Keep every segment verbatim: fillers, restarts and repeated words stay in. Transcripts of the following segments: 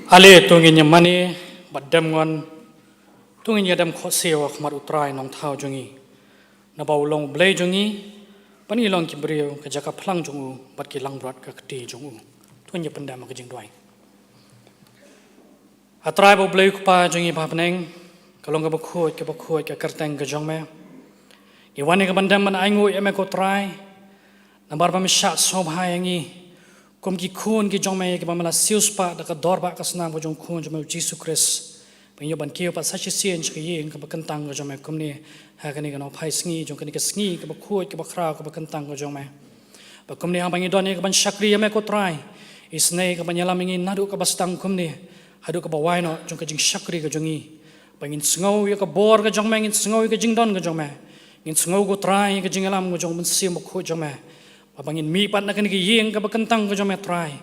Ale to ngin ïa mane bad dem ngon, to ngin ïa dem khohsiew ha khmat U Trai Nongthaw jong ngi, naba u long U Blei jong ngi, bad ngi long ki briew ka jaka phlang jong u, bad ki langbrot ka kti jong u. To ngin ïa pyndem ha ka jingduwai. A Trai bad U Blei U Kpa jong ngi ba ha bneng, ka long kaba khuid, kaba khuid ka kyrteng ka jong me. Ngi wan ïa ka ban dem ban ainguh ïa me ko Trai, namar ba me shah sngewbha ïa ngi kum ki khun ki jong me, kiba me la siewspah da ka dor bad ka snam ka jong u Khun jong me U Jisu Khrist. Ba ngin ïoh ban kiew pat sa shisien sha ka ïing kaba kyntang ka jong me kumne, ha kane ka nongphai sngi jong kane ka sngi kaba khuid, kaba khraw, kaba kyntang ka jong me. Ba kumne haba ngi don ïa ka ban shakri ïa me ko Trai, isynei ka ban ïalam ïa ngi naduh kaba sdang kumne haduh kaba wai noh jong ka jingshakri ka jong ngi. Ba ngin sngew ïa ka bor ka jong me, ngin sngew ïa ka jingdon ka jong me. Ngin sngew ko Trai ïa ka jingïalam ka jong U Mynsiem Bakhuid jong me. Ba, ba ngin mih pat na kane ka ïing kaba kyntang ka jong me Trai,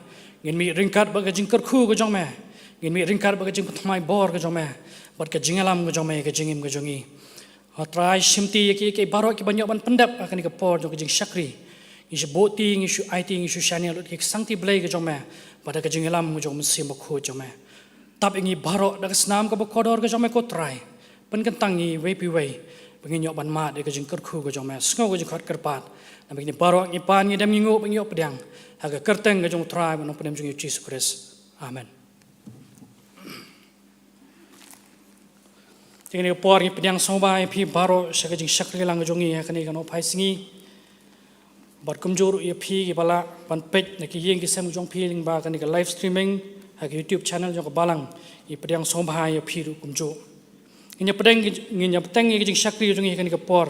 ngin mih ryngkat bad ka jingkyrkhu ka jong me. Ngin mih ryngkat bad ka jingpynthymmai bor ka jong me, bad ka jingïalam ka jong me ïa ka jingim ka jong ngi. Ko Trai, shimti ïa ki, ïa ki baroh kiban ïoh ban pyndep ha kane ka por jong ka jingshakri. Ngi shu buh ti, ngi shu aiti, ngi shu shaniah lut ïa ki sangti Blei ka jong me, bad da ka jingïalam ka jong U Mynsiem Bakhuid jong me. Tap ïa ngi baroh da ka snam kaba kordor ka jong me ko Trai. Pynkyntang ïa ngi iwei pa iwei, ba ngin ïoh ban mad ïa ka jingkyrkhu ka jong me, sngew ka jingkhot kyrpad. Namar kine baroh ngi pan, ngi dem, ngi nguh bad ngi ïoh pdiang ha ka kyrteng ka jong U Trai bad U Nongpynim jong ngi U Jisu Khrist. Amen. Te kane ka por ngi pdiang sngewbha ïa phi baroh sha ka jingshakri lang jong ngi ha kane ka nongphai sngi. Bad kumjuh ruh ïa phi kiba lah ban peit na ki ïing ki sem jong phi lyngba kane ka live streaming ha ka YouTube channel jong ka Balang, ngi pdiang sngewbha ïa phi ruh kumjuh. Ngin ïa pdiang, ngin ïa bteng ïa ka jingshakri jong ngi ha kane ka por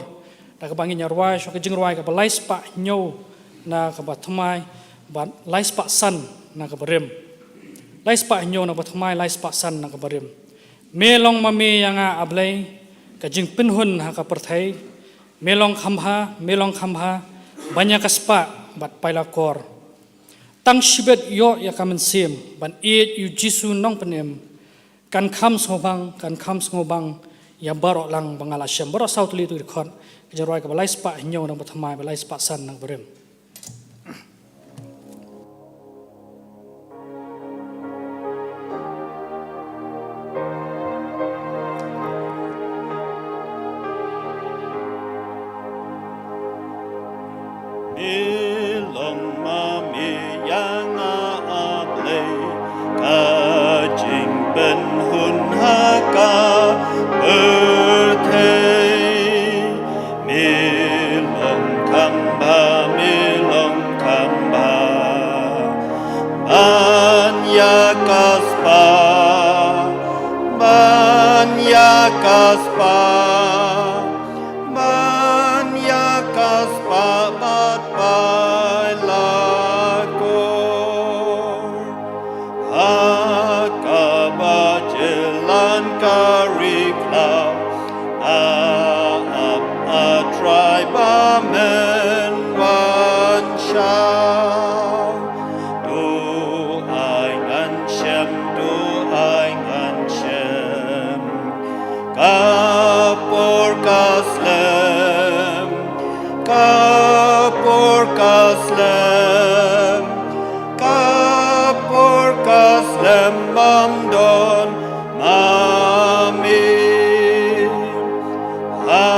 da kaba ngin ïa rwai shuwa ka jingrwai kaba lai spah hynñiew na kaba thymmai bad lai spah san na kaba rim. Lai spah hynñiew na kaba thymmai, lai spah san na kaba rim. Me long ma me ïa nga, A Blei, ka jingpynhun ha ka pyrthei. Me long kham bha, me long kham bha ban ïa ka spah bad paila kor. Tang shibit ïoh ïa ka mynsiem ban ïeit ïa U Jisu Nongpynim. Kan kham sngewbang, kan kham sngewbang ïa baroh lang ba nga la shem. Baroh saw tylli to ki dkhot. Ka jingrwai kaba lai spah hynñiew na kaba thymmai bad lai spah san na kaba rim. Me long ma me ïa nga, A Blei, ka jingpynhun ha ka pyrthei. Me long kham bha, me long kham bha ban ïa ka spah, ban ïa ka spah, ban ïa ka spah bad paila kor. Ha kaba jylliew ka ri khlaw, a ap, A Trai, ba men wan shaw. To ai ngan shem, to ai ngan shem. Ka por ka slem, ka por ka slem, ka por ka slem bym don ma me. Ha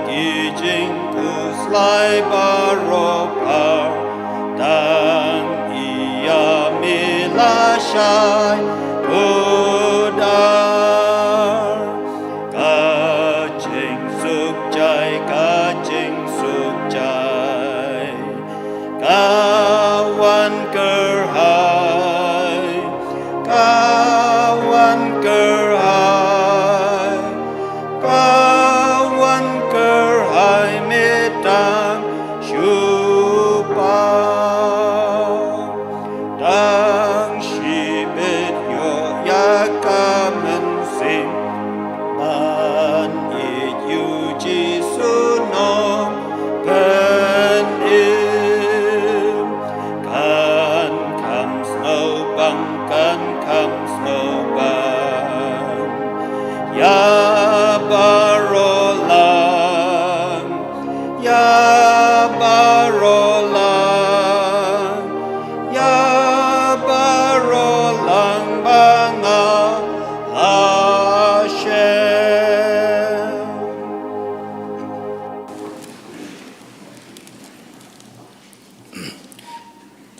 ki jingkhuslai baroh kawei, tang ïa me lashai khuda. Ka jingsuk jai, ka jingsuk jai ka wan kyrhai, ka wan kyrhai, ka wan kyrhai, me tang shu paw. Tang shibit ïoh ïa ka mynsiem ban ïeit ïa U Jisu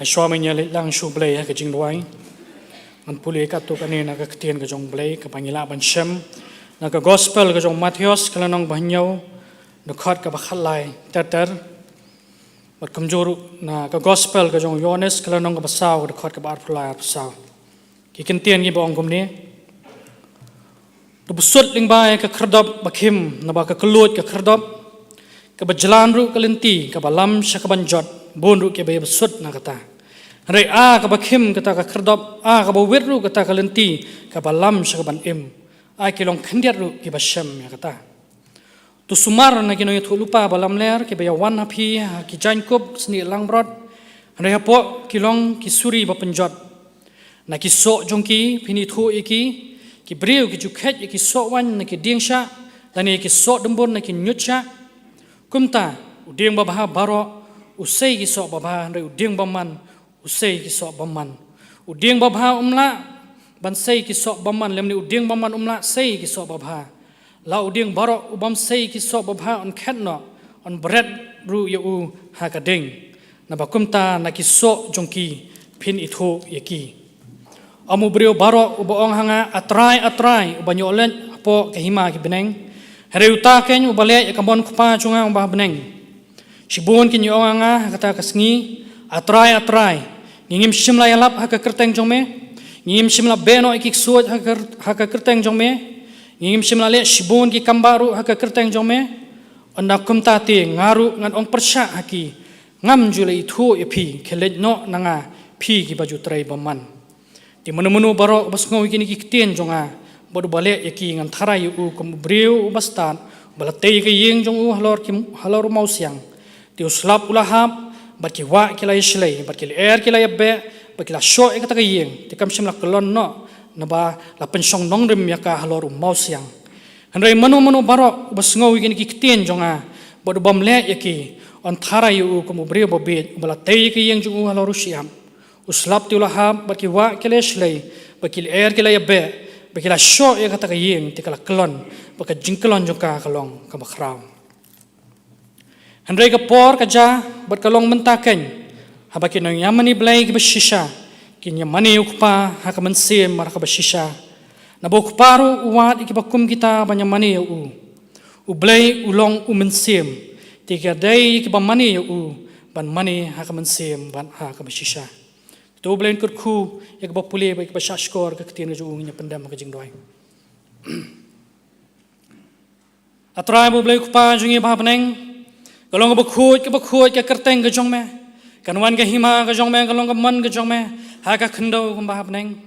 Shuwa mynta ngi leit lang sha U Blei ha ka jingduwai, ngan pule katto katne na ka ktien ka jong U Blei kaba ngi lah ban shem na ka Gospel ka jong u Mathaios, ka lynnong ba hynñiew, dkhot kaba khatlai ter ter. Bad kumjuh ruh na ka Gospel ka jong u Ïoannis, ka lynnong kaba saw, dkhot kaba arphew lai, arphew saw. Ki kyntien kiba ong kumne: To bsut lyngba ïa ka khyrdop ba khim, naba ka kylluid ka khyrdop, kaba jlan ruh ka lynti kaba lam sha kaban jot, bun ruh kiba ïa bsut na kata. Hynrei a kaba khim kata ka khyrdop, a kaba wit ruh kata ka lynti kaba lam sha kaban im, a ki long khyndiat ruh kiba shem ïa kata. To sumar na ki nongïathuhlypa ba lamler kiba ïa wan ha phi ha ki jaiñkup snieh langbrot, hynrei hapoh ki long ki suri ba pynjot. Na ki soh jong ki phin ithuh ïa ki, ki briew ki ju khet ïa ki soh waiñ na ki dieng shah, lane ïa ki soh dumbur na ki ñiut shah. Kumta, u dieng babha baroh u sei ki soh babha, hynrei u dieng bymman u sei ki soh bymman. U dieng babha um lah ban sei ki soh bymman, lymne u dieng bymman um lah sei ki soh babha. La u dieng baroh u bym sei ki soh babha un khet noh, un bret ruh ïa u ha ka ding. Naba kumta na ki soh jong ki phin ithuh ïa ki. Ym u briew baroh uba ong ha nga, A Trai, A Trai, uban ïoh leit hapoh ka hima ki bneng, hynrei uta keiñ uba leh ïa ka mon u Kpa jong nga uba ha bneng. Shibun kin ïa ong ha nga ha kata ka sngi, A Trai, A Trai, ngi ngim shym la ïalap ha ka kyrteng jong me? Ngi ngim shym la beh noh ïa ki ksuid ha ka, ha ka kyrteng jong me? Ngi ngim shym la leh shibun ki kambah ruh ha ka kyrteng jong me? Ynda kumta te nga ruh ngan ong pyrshah ha ki, ngam ju la ithuh ïa phi, khie leit noh na nga, phi kiba ju trei bymman. Te mano mano baroh uba sngew ïa kine ki ktien jong nga bad uba leh ïa ki, ngan tharai ïa u kum u briew uba stad uba la tei ïa ka ïing jong u halor ki, halor u mawsiang. Te u slap u la hap, bad ki wah ki la ïashlei, bad ki lyer ki la ïabeh, bad ki la shoh ïa kata ka ïing, te kam shym la kyllon noh, naba la pynshong nongrim ïa ka halor u mawsiang. Hynrei mano mano baroh uba sngew ïa kine ki ktien jong nga bad u bym leh ïa ki, yn tharai ïa u kum u briew babieit uba la tei ïa ka ïing jong u halor u shyiap. U slap te u la hap, bad ki wah ki la ïashlei, bad ki lyer ki la ïabeh, bad ki la shoh ïa kata ka ïing, te ka la kyllon, bad ka jingkyllon jong ka ka long kaba khraw. Hynrei ka por ka jia, bad ka long mynta keiñ, haba ki nongïamane Blei kiba shisha kin ïamane ïa u Kpa ha ka mynsiem bad ha kaba shisha. Naba u Kpa ruh u wad ïa kiba kum kita ban ïamane ïa u. U Blei u long u mynsiem, te ka dei ïa kiba mane ïa u ban mane ha ka mynsiem bad ha kaba shisha. To U Blei un kyrkhu ïa kiba pule bad ïa kiba shahshkor ïa ka ktien ka jong u. Ngin ïa pyndem ha ka jingduwai. A Trai, ba U Blei u Kpa jong ngi ba ha bneng, ka long kaba khuid, kaba khuid ka kyrteng ka jong me. Kan wan ka hima ka jong me, kan long ka mon ka jong me ha ka khyndew kumba ha bneng.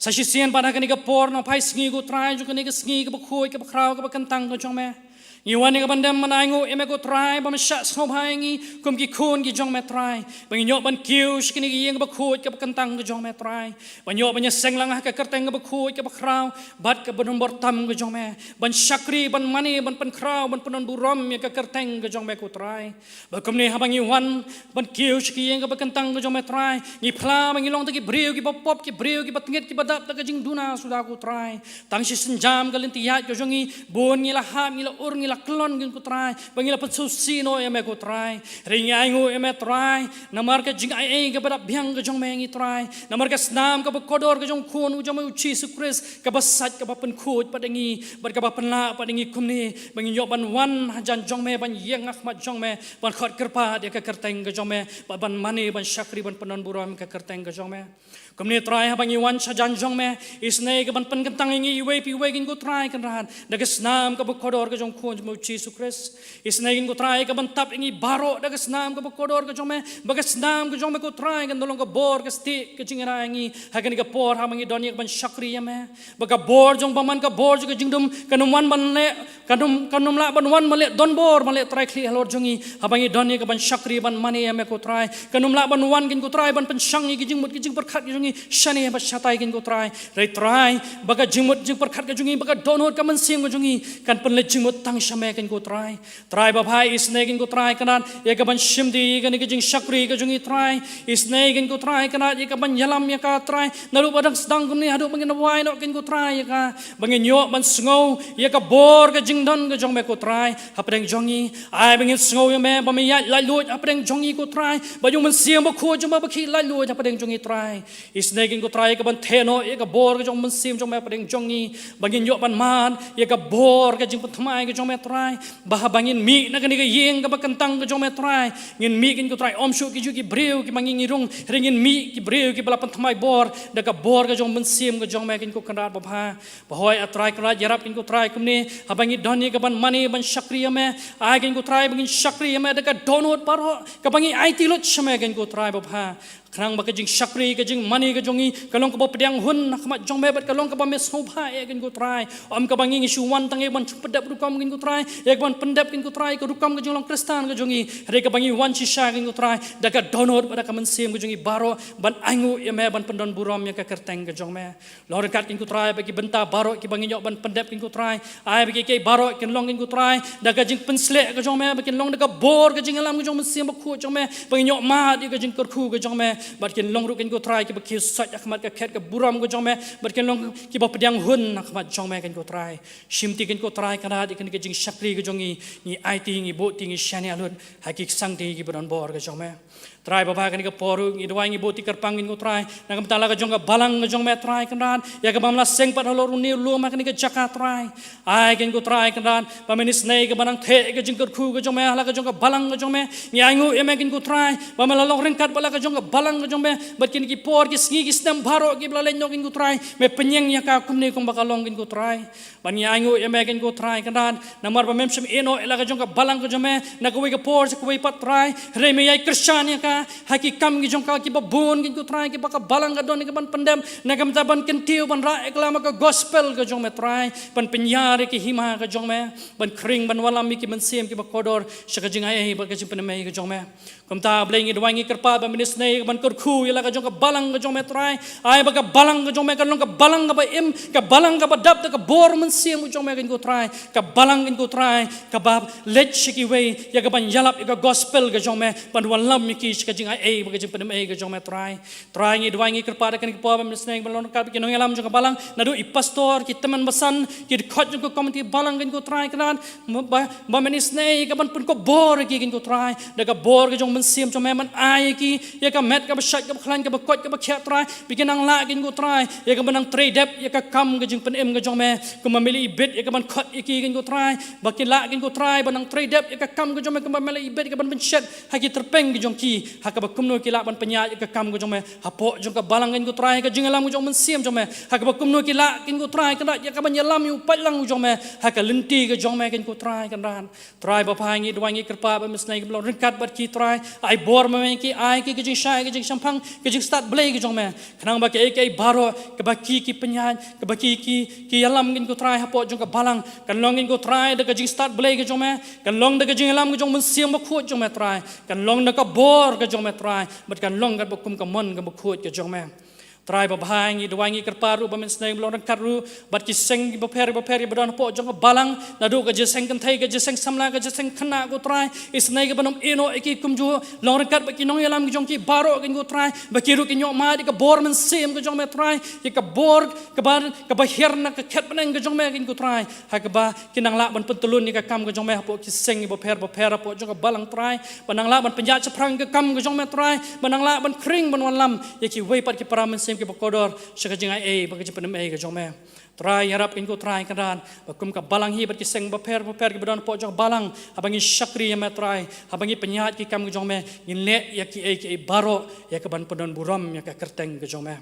Sa shisien pat ha kane ka por nongphai sngi, ko Trai, jong kane ka sngi kaba khuid, kaba khraw, kaba kyntang ka jong me, ngi wan ïa ka ban dem ban ainguh ïa me, ko Trai, ba me shah sngewbha ïa ngi kum ki khun ki jong me, Trai, ba ngin ïoh ban kiew sha kane ka ïing kaba khuid, kaba kyntang ka jong me, Trai, ban ïoh ban ïaseng lang ha ka kyrteng kaba khuid, kaba khraw bad kaba donbor tam ka jong me, ban shakri, ban mane, ban pynkhraw, ban pyndonburom ïa ka kyrteng ka jong me, ko Trai. Bad kumne haba ngi wan ban kiew sha ka ïing kaba kyntang ka jong me, Trai, ngi phla ba ngi long tang ki briew kiba pop, ki briew kiba tngit, kiba dap da ka jingduna suda, ko Trai. Tang shi sienjam ka lynti ïaid ka jong ngi, bun ngi la hap, ngi la ur, ngi la kyllon, ko Trai, ba ngi la pynsngewsih noh ïa me, ko Trai. Hynrei ngi ainguh ïa me, Trai, namar ka jingaiei kaba dap biang ka jong me ïa ngi, Trai, namar ka snam kaba kordor ka jong u Khun u jong me, u Jisu Khrist, kaba sait, kaba pynkhuid pat ïa ngi bad kaba pynlah pat ïa ngi kumne, ba ngin ïoh ban wan hajan jong me, ban ïeng ha khmat jong me, ban khot kyrpad ïa ka kyrteng ka jong me, bad ban mane, ban shakri, ban pyndonburom ïa ka kyrteng ka jong me. Kumne, Trai, haba ngi wan shajan jong me, isynei ka ban pynkyntang ïa ngi iwei pa iwei, ko Trai Kynrad, da ka snam kaba kordor ka jong u Khun jong me, u Jisu Khrist. Isynei, ko Trai, ka ban tap ïa ngi baroh da ka snam kaba kordor ka jong me, ba ka snam ka jong me, ko Trai, kan da long ka bor, ka stieh, ka jingïada ïa ngi ha kane ka por haba ngi don ïa ka ban shakri ïa me. Ba ka bor jong bymman, ka bor jong ka jingdum, kan ym wan ban leh, kan ym, kan ym lah ban wan ban leh donbor, ban leh trai khlieh halor jong ngi haba ngi don ïa ka ban shakri, ban mane ïa me, ko Trai. Kan ym lah ban wan, ko Trai, ban pynshang ïa ki jingmut ki jingpyrkhat ngi shane bad shatai, keiñ ko Trai. Hynrei Trai, ba ka jingmut jingpyrkhat ka jong ngi, ba ka dohnud ka mynsiem ka jong ngi, kan pynleit jingmut tang sha me, keiñ ko Trai. Trai babha, isynei, keiñ ko Trai Kynrad, ïa kaban shim ïa kane ka jingshakri ka jong ngi Trai. Isynei, keiñ ko Trai Kynrad, ïa kaban ïalam ïa ka Trai, naduh ba dang sdang kumne haduh ba ngin wai noh, keiñ ko Trai, ïa ka ba ngin ïoh ban sngew ïa ka bor ka jingdon ka jong me ko Trai hapdeng jong ngi. Ai ba ngin sngew ïa me ba me ïaid laitluid hapdeng jong ngi ko Trai, ba jong Mynsiem Bakhuid jong me ba khie laitluid hapdeng jong ngi Trai. Isynei, keiñ ko Trai, ïa kaban theh noh ïa ka bor ka jong Mynsiem jong me hapdeng jong ngi, ba ngin ïoh ban mad ïa ka bor ka jingpynthymmai ka jong me Trai. Ba haba ngin mih na kane ka ïing kaba kyntang ka jong me Trai, ngin mih, keiñ ko Trai, ym shuh ki ju ki briew kiba ngi ngi rung, hynrei ngin mih ki briew kiba la pynthymmai bor da ka bor ka jong Mynsiem ka jong me, keiñ ko Kynrad babha. Ba hoi, A Trai Kynrad, ïarap, keiñ ko Trai, kumne haba ngi don ïa kaban mane ban shakri ïa me, ai, keiñ ko Trai, ba ngin shakri ïa me da ka dohnud baroh kaba ngi aiti lut sha me, keiñ ko Trai babha. Khnang ba ka jingshakri, ka jingmane ka jong ngi ka long kaba pdiang hun ha khmat jong me bad ka long kaba me sngewbha eh, keiñ ko Trai. Ym kaba ngi ngi shu wan tang ïa kaban pyndep rukom, keiñ ko Trai, ïa kaban pyndep, keiñ ko Trai, ka rukom ka jinglong Khristan ka jong ngi, hynrei kaba ngi wan shisha, keiñ ko Trai, da ka dohnud bad da ka mynsiem ka jong ngi baroh ban ainguh ïa me, ban pyndon burom ïa ka kyrteng ka jong me. Long ryngkat, keiñ ko Trai, bad ki bynta baroh kiba ngi ïoh ban pyndep, keiñ ko Trai, ai ba kiei kiei baroh kin long, keiñ ko Trai, da ka jingpynsleh ka jong me, ba kin long da ka bor ka jingïalam ka jong Mynsiem Bakhuid jong me, ba ngin ïoh mad ïa ka jingkyrkhu ka jong me, bad kin long ruh, keiñ ko Trai, kiba khie soit ha khmat ka khet ka burom ka jong me, bad kin long kiba pdiang hun ha khmat jong me, keiñ ko Trai. Shimti, keiñ ko Trai Kynrad, ïa kane ka jingshakri ka jong ngi, ngi aiti, ngi buhti, ngi shaniah lut ha ki ksangti kiba don bor ka jong me. Trai babha, kane ka por ruh ngi duwai, ngi buhti kyrpang, keiñ ko Trai, na ka bynta la ka jong ka balang ka jong me Trai Kynrad, ïa kaba me la seng pat halor une u lum ha kane ka jaka Trai. Ai, keiñ ko Trai Kynrad, ba men isynei kaban nang theh ïa ka jingkyrkhu ka jong me ha la ka jong ka balang ka jong me. Ngi ainguh ïa me, keiñ ko Trai, ba me la long ryngkat bad la ka jong ka balang ka jong me, bad kine ki por, ki sngi, ki snem baroh kiba la leit noh, keiñ ko Trai, me pynïeng ïa ka kumne kumba ka long, keiñ ko Trai. Bad ngi ainguh ïa me, keiñ ko Trai Kynrad, namar ba mem shym ïehnoh ïa la ka jong ka balang ka jong me na kawei ka por sha kawei pat Trai, hynrei me ïai kyrshan ïa ka ha ki kam ki jong ka kiba bun, keiñ ko Trai, kiba ka balang ka don ïa kaban pyndep, na ka bynta ban kyntiew, ban rah ïa ka lama ka gospel ka jong me Trai, ban pynïar ïa ki hima ka jong me, ban khring, ban wallam ïa ki mynsiem kiba kordor sha ka jingai ei bad ka jingpynim ei ka jong me. Kumta, A Blei, ngi duwai, ngi kyrpad ba men isynei kaban kyrkhu ïa la ka jong ka balang ka jong me Trai. Ai ba ka balang ka jong me kan long ka balang kaba im, ka balang kaba dap da ka bor Mynsiem ka jong me, keiñ ko Trai, ka balang, keiñ ko Trai, kaba leit sha kiwei ïa kaban ïalap ïa ka gospel ka jong me, ban wallam ïa ki sha ka jingai ei bad ka jingpynim ei ka jong me Trai. Trai, ngi duwai, ngi kyrpad ha kane ka por ba men isynei kaban long ryngkat bad ki nongïalam jong ka balang, naduh i pastor, ki tymmen basan, ki dkhot jong ka komiti balang, keiñ ko Trai Kynrad, ba, ba men isynei kaban pynkupbor ïa ki, keiñ ko Trai, da ka bor ka jong Mynsiem jong me, men ai ïa ki ïa ka met kaba shait, kaba khlaiñ, kaba koit, kaba khiah Trai, ba kin nang lah, keiñ ko Trai, ïa kaban nang trei dep ïa ka kam ka jingpynim ka jong me, kumba me la ibit ïa kaban khot ïa ki, keiñ ko Trai, ba kin lah, keiñ ko Trai, ban nang trei dep ïa ka kam ka jong me, kumba me la ibit ïa kaban pynshet ha ki tyrpeng ka jong ki, ha kaba kumno ki lah ban pynïaid ïa ka kam ka jong me hapoh jong ka balang, keiñ ko Trai, ha ka jingïalam ka jong Mynsiem jong me, ha kaba kumno ki lah, keiñ ko Trai Kynrad, ïa kaban ïalam ïa u paidlang ka jong me ha ka lynti ka jong me, keiñ ko Trai Kynrad. Trai babha, ngi duwai, ngi kyrpad ba men isynei kaban long ryngkat bad ki Trai. Ai bor ma me ïa ki, ai ïa ki ka jingshai, ka jingshemphang, ka jingstad Blei ka jong me, khnang ba kiei kiei baroh kaba ki, ki pynïaid, kaba ki, ki, ki ïalam, keiñ ko Trai, hapoh jong ka balang, kan long, keiñ ko Trai, da ka jingstad Blei ka jong me, kan long da ka jingïalam ka jong Mynsiem Bakhuid jong me Trai, kan long da ka bor ka jong me Trai, bad kan long katba kum ka mon kaba khuid ka jong me. Trai babha, ngi duwai, ngi kyrpad ruh ba men isynei kaban long ryngkat ruh bad ki seng bapher bapher kiba don hapoh jong ka balang, naduh ka jingïaseng kynthei, ka jingïaseng samla, ka jingïaseng khynnah, ko Trai, isynei kaban ym ïehnoh ïa ki kumjuh, long ryngkat bad ki nongïalam ki jong ki baroh, keiñ ko Trai, ba ki ruh kin ïoh mad ïa ka bor Mynsiem ka jong me Trai, ïa ka bor kaba, kaba hiar na ka khet bneng ka jong me, keiñ ko Trai, ha kaba kin nang lah ban pyntyllun ïa ka kam ka jong me hapoh ki seng bapher bapher hapoh jong ka balang Trai, ban nang lah ban pynïaid shaphrang ïa ka kam ka jong me Trai, ban nang lah ban khring, ban wallam ïa kiwei pat ki para mynsiem kiba kordor sha ka jingai ei bad ka jingpynim ei ka jong me. Trai ïarap, keiñ ko Trai Kynrad, ba kum ka balang hi bad ki seng bapher bapher kiba don hapoh jong ka balang, haba ngi shakri ïa me Trai, haba ngi pynïaid ki kam ka jong me, ngin leh ïa kiei kiei baroh ïa kaban pyndon burom ïa ka kyrteng ka jong me.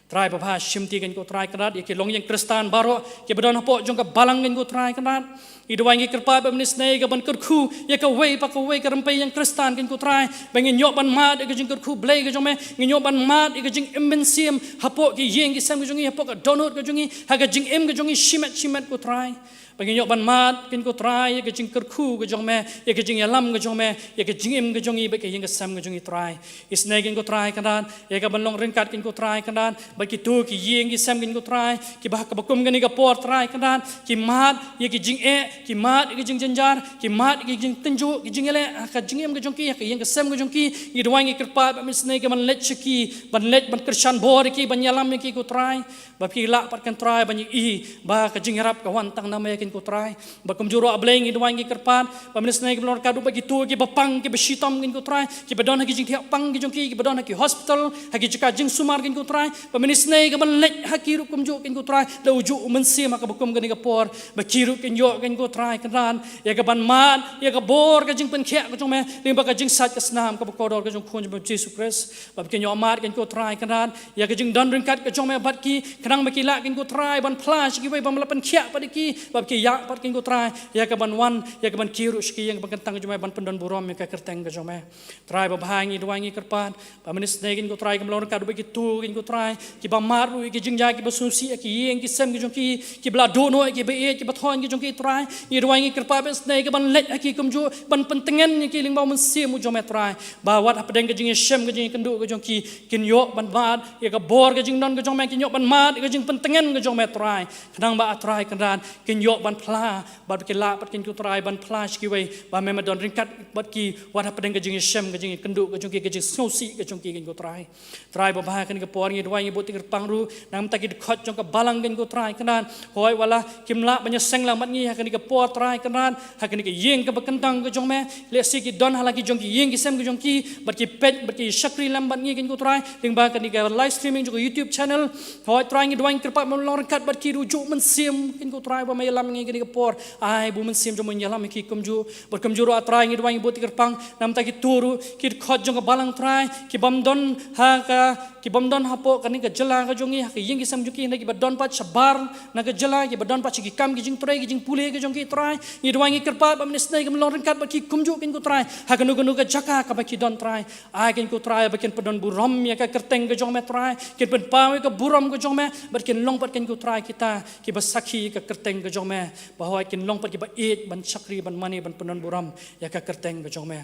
Trai babha, shimti, keiñ ko Trai Kynrad, ïa ki longïing Khristan baroh kiba don hapoh jong ka balang, keiñ ko Trai Kynrad. Ngi duwai ngi kyrpad ba men isynei ka ban kyrkhu ïa kawei pa kawei ka rympei ïing Khristan, ko Trai, ba ngin ïoh ban mad ïa ka jingkyrkhu Blei ka jong me, ngin ïoh ban mad ïa ka jingim mynsiem hapoh ki ïing ki sem ka jong ngi, hapoh ka dohnud ka jong ngi, ha ka jingim ka jong ngi shimet shimet, ko Trai. Ba ngin ïoh ban mad, ko Trai, ïa ka jingkyrkhu ka jong me, ïa ka jingïalam ka jong me, ïa ka jingim ka jong ngi bad ka ïing ka sem ka jong ngi, Trai. Isynei, ko Trai Kynrad, ïa ka ban long ryngkat, ko Trai Kynrad bad kito ki ïing ki sem, ko Trai, kiba ha kaba kum kane ka por, Trai Kynrad, ki mad ïa ki jingeh, ki mad ïa ki jingjynjar, ki mad ïa ki jingtynjuh, ki jingïaleh ha ka jingim ka jong ki, ha ka ïing ka sem ka jong ki. Ngi duwai ngi kyrpad ba men isynei ka ban leit sha ki, ban leit ban kyrshan bor ïa ki, ban ïalam ïa ki, ko Trai. Ba phi lah pat, ko Trai, ban ïohi ba ka jingïarap ka wan tang na me, ko Trai. Bad kumjuh ruh, A Blei, ngi duwai ngi kyrpad ba men isynei ka ban long ryngkat ruh bad kito kiba pang, kiba shitom, ko Trai, kiba don ha ki jingthiah pang ki jong ki, kiba don ha ki hospital, ha ki jaka jingsumar, ko Trai. Ba men isynei ka ban leit ha ki ruh kumjuh, ko Trai, da u juh u mynsiem ha kaba kum kane ka por, ba ki ruh kin ïoh, ko Trai Kynrad, ïa ka ban mad ïa ka bor ka jingpynkhiah ka jong me lyngba ka jingsait ka snam kaba kordor ka jong u Khun jong me, Jisu Khrist. Ba kin ïoh mad, ko Trai Kynrad, ïa ka jingdon ryngkat ka jong me bad ki, khnang ba ki lah, ko Trai, ban phla sha kiwei ba me la pynkhiah pat ïa ki, ba ki ïa pat, ko Trai, ïa ka ban wan, ïa ka ban kiew ruh sha ki ïing ba kyntang ka jong me, ban pyndon burom ïa ka kyrteng ka jong me. Trai babha, ngi duwai ngi kyrpad ba men isynei, ko Trai, ka ban long ryngkat ruh bad kito, ko Trai, kiba mad ruh ïa ki jingjia, kiba sngewsih ïa ki ïing ki sem ki jong ki, kiba la duh noh ïa kiba ïeit, kiba thoiñ ki jong ki, Trai. Ngi duwai ngi kyrpad ba men isynei ka ban leit ha ki kumjuh, ban pyntngen ïa ki lyngba u Mynsiem u jong me, Trai. Ba wat hapdeng ka jingïashem, ka jingïakynduh ka jong ki, kin ïoh ban mad ïa ka bor ka jingdon ka jong me, kin ïoh ban mad ïa ka jingpyntngen ka jong me, Trai. Khnang ba, A Trai Kynrad, kin ïoh ban phla, bad ba ki lah pat, ko Trai, ban phla sha kiwei ba me, me don ryngkat bad ki, wat hapdeng ka jingïashem, ka jingïakynduh ka jong ki, ka jingsngewsih ka jong ki, ko Trai. Trai babha, kane ka por ngi duwai ngi buh kyrpang ruh na ka bynta ki dkhot jong ka balang, ko Trai Kynrad. Hooid, wat la kim lah ban ïaseng lang bad ngi ha kane ka por, Trai Kynrad, ha kane ka ïing kaba kyntang ka jong me, lehse ki don ha la ki jong ki ïing ki sem ka jong ki, bad ki peit bad ki shakri lem bad ngi, ko Trai, lyngba kane ka live streaming jong ka YouTube channel. Hooid, Trai, ngi duwai ngi kyrpad ba men long ryngkat bad ki ruh, u juh u Mynsiem, ko Trai, ba me ïalam ïa ngi ha kane ka por. Ai ba u Mynsiem jong me un ïalam ïa ki kumjuh. Bad kumjuh ruh, A Trai, ngi duwai ngi buh kyrpang na ka bynta kito ruh ki dkhot jong ka balang, Trai, ki bym don ha ka, ki bym don hapoh kane ka jylla ka jong ngi, ha ki ïing ki sem jong ki, hynrei kiba don pat shabar na ka jylla, kiba don pat sha ki kam ki jingtrei, ki jingpule ka jong ki, Trai. Ngi duwai ngi kyrpad ba men isynei ka ban long ryngkat bad ki kumjuh, ko Trai, ha kano kano ka jaka kaba ki don, Trai. Ai, ko Trai, ba kin pyndon burom ïa ka kyrteng ka jong me, Trai. Kin pynpaw ïa ka burom ka jong me, bad kin long pat, ko Trai, kita kiba sakhi ïa ka kyrteng ka jong me. Ba hooid, kin long pat kiba ïeit ban shakri, ban mane, ban pyndon burom ïa ka kyrteng ka jong me.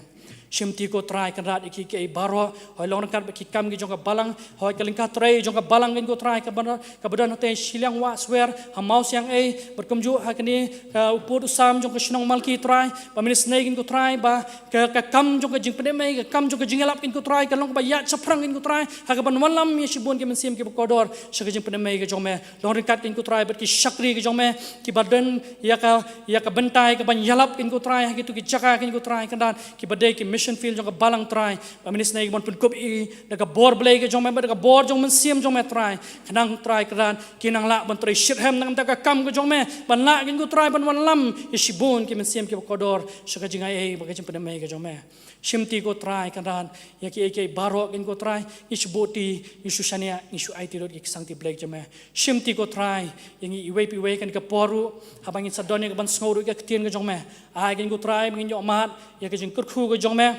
Shimti, ko Trai Kynrad, ïa ki, kiei baroh, hooid, long ryngkat bad ki kam ki jong ka balang, hooid, ka lyngkha trei jong ka balang, ko Trai, kaba, kaba don hatei shiliang wah swer ha Mawsiang ei, bad kumjuh ha kane ka u pud u sam jong ka shnong Malki, Trai. Ba men isynei, ko Trai, ba ka, ka kam jong ka jingpyndem ei, ka kam jong ka jingïalap, ko Trai, kan long kaba ïaid shaphrang, ko Trai, ha kaban wanlam ïa shibun ki mynsiem kiba kordor sha ka jingpyndem ei ka jong me. Long ryngkat, ko Trai, bad ki shakri ka jong me kiba don ïa ka, ïa ka bynta kaban ïalap, ko Trai, ha kito ki jaka, ko Trai Kynrad, kiba dei ki mission field jong ka balang, Trai. Ba men isynei ka ban pynkup ïa ki da ka bor Blei ka jong me, bad da ka bor jong u Mynsiem jong me, Trai. Khnang, Trai Kynrad, kin nang lah ban trei shitrhem na ka bynta ka kam ka jong me, ban lah, ko Trai, ban wanlam ïa shibun ki mynsiem kiba kordor sha ka jingai ei bad ka jingpyndem ei ka jong me. Shimti, ko Trai Kynrad, ïa kiei kiei baroh, ko Trai, ngi shu buhti, ngi shu shaniah, ngi shu aiti lut ïa ki sangti Blei jong me. Shimti, ko Trai, ïa ngi iwei pa iwei ha kane ka por ruh, haba ngin sa don ïa kaban sngew ruh ïa ka ktien ka jong me. Ai, ko Trai, ba ngin ïoh mad ïa ka jingkyrkhu ka jong me,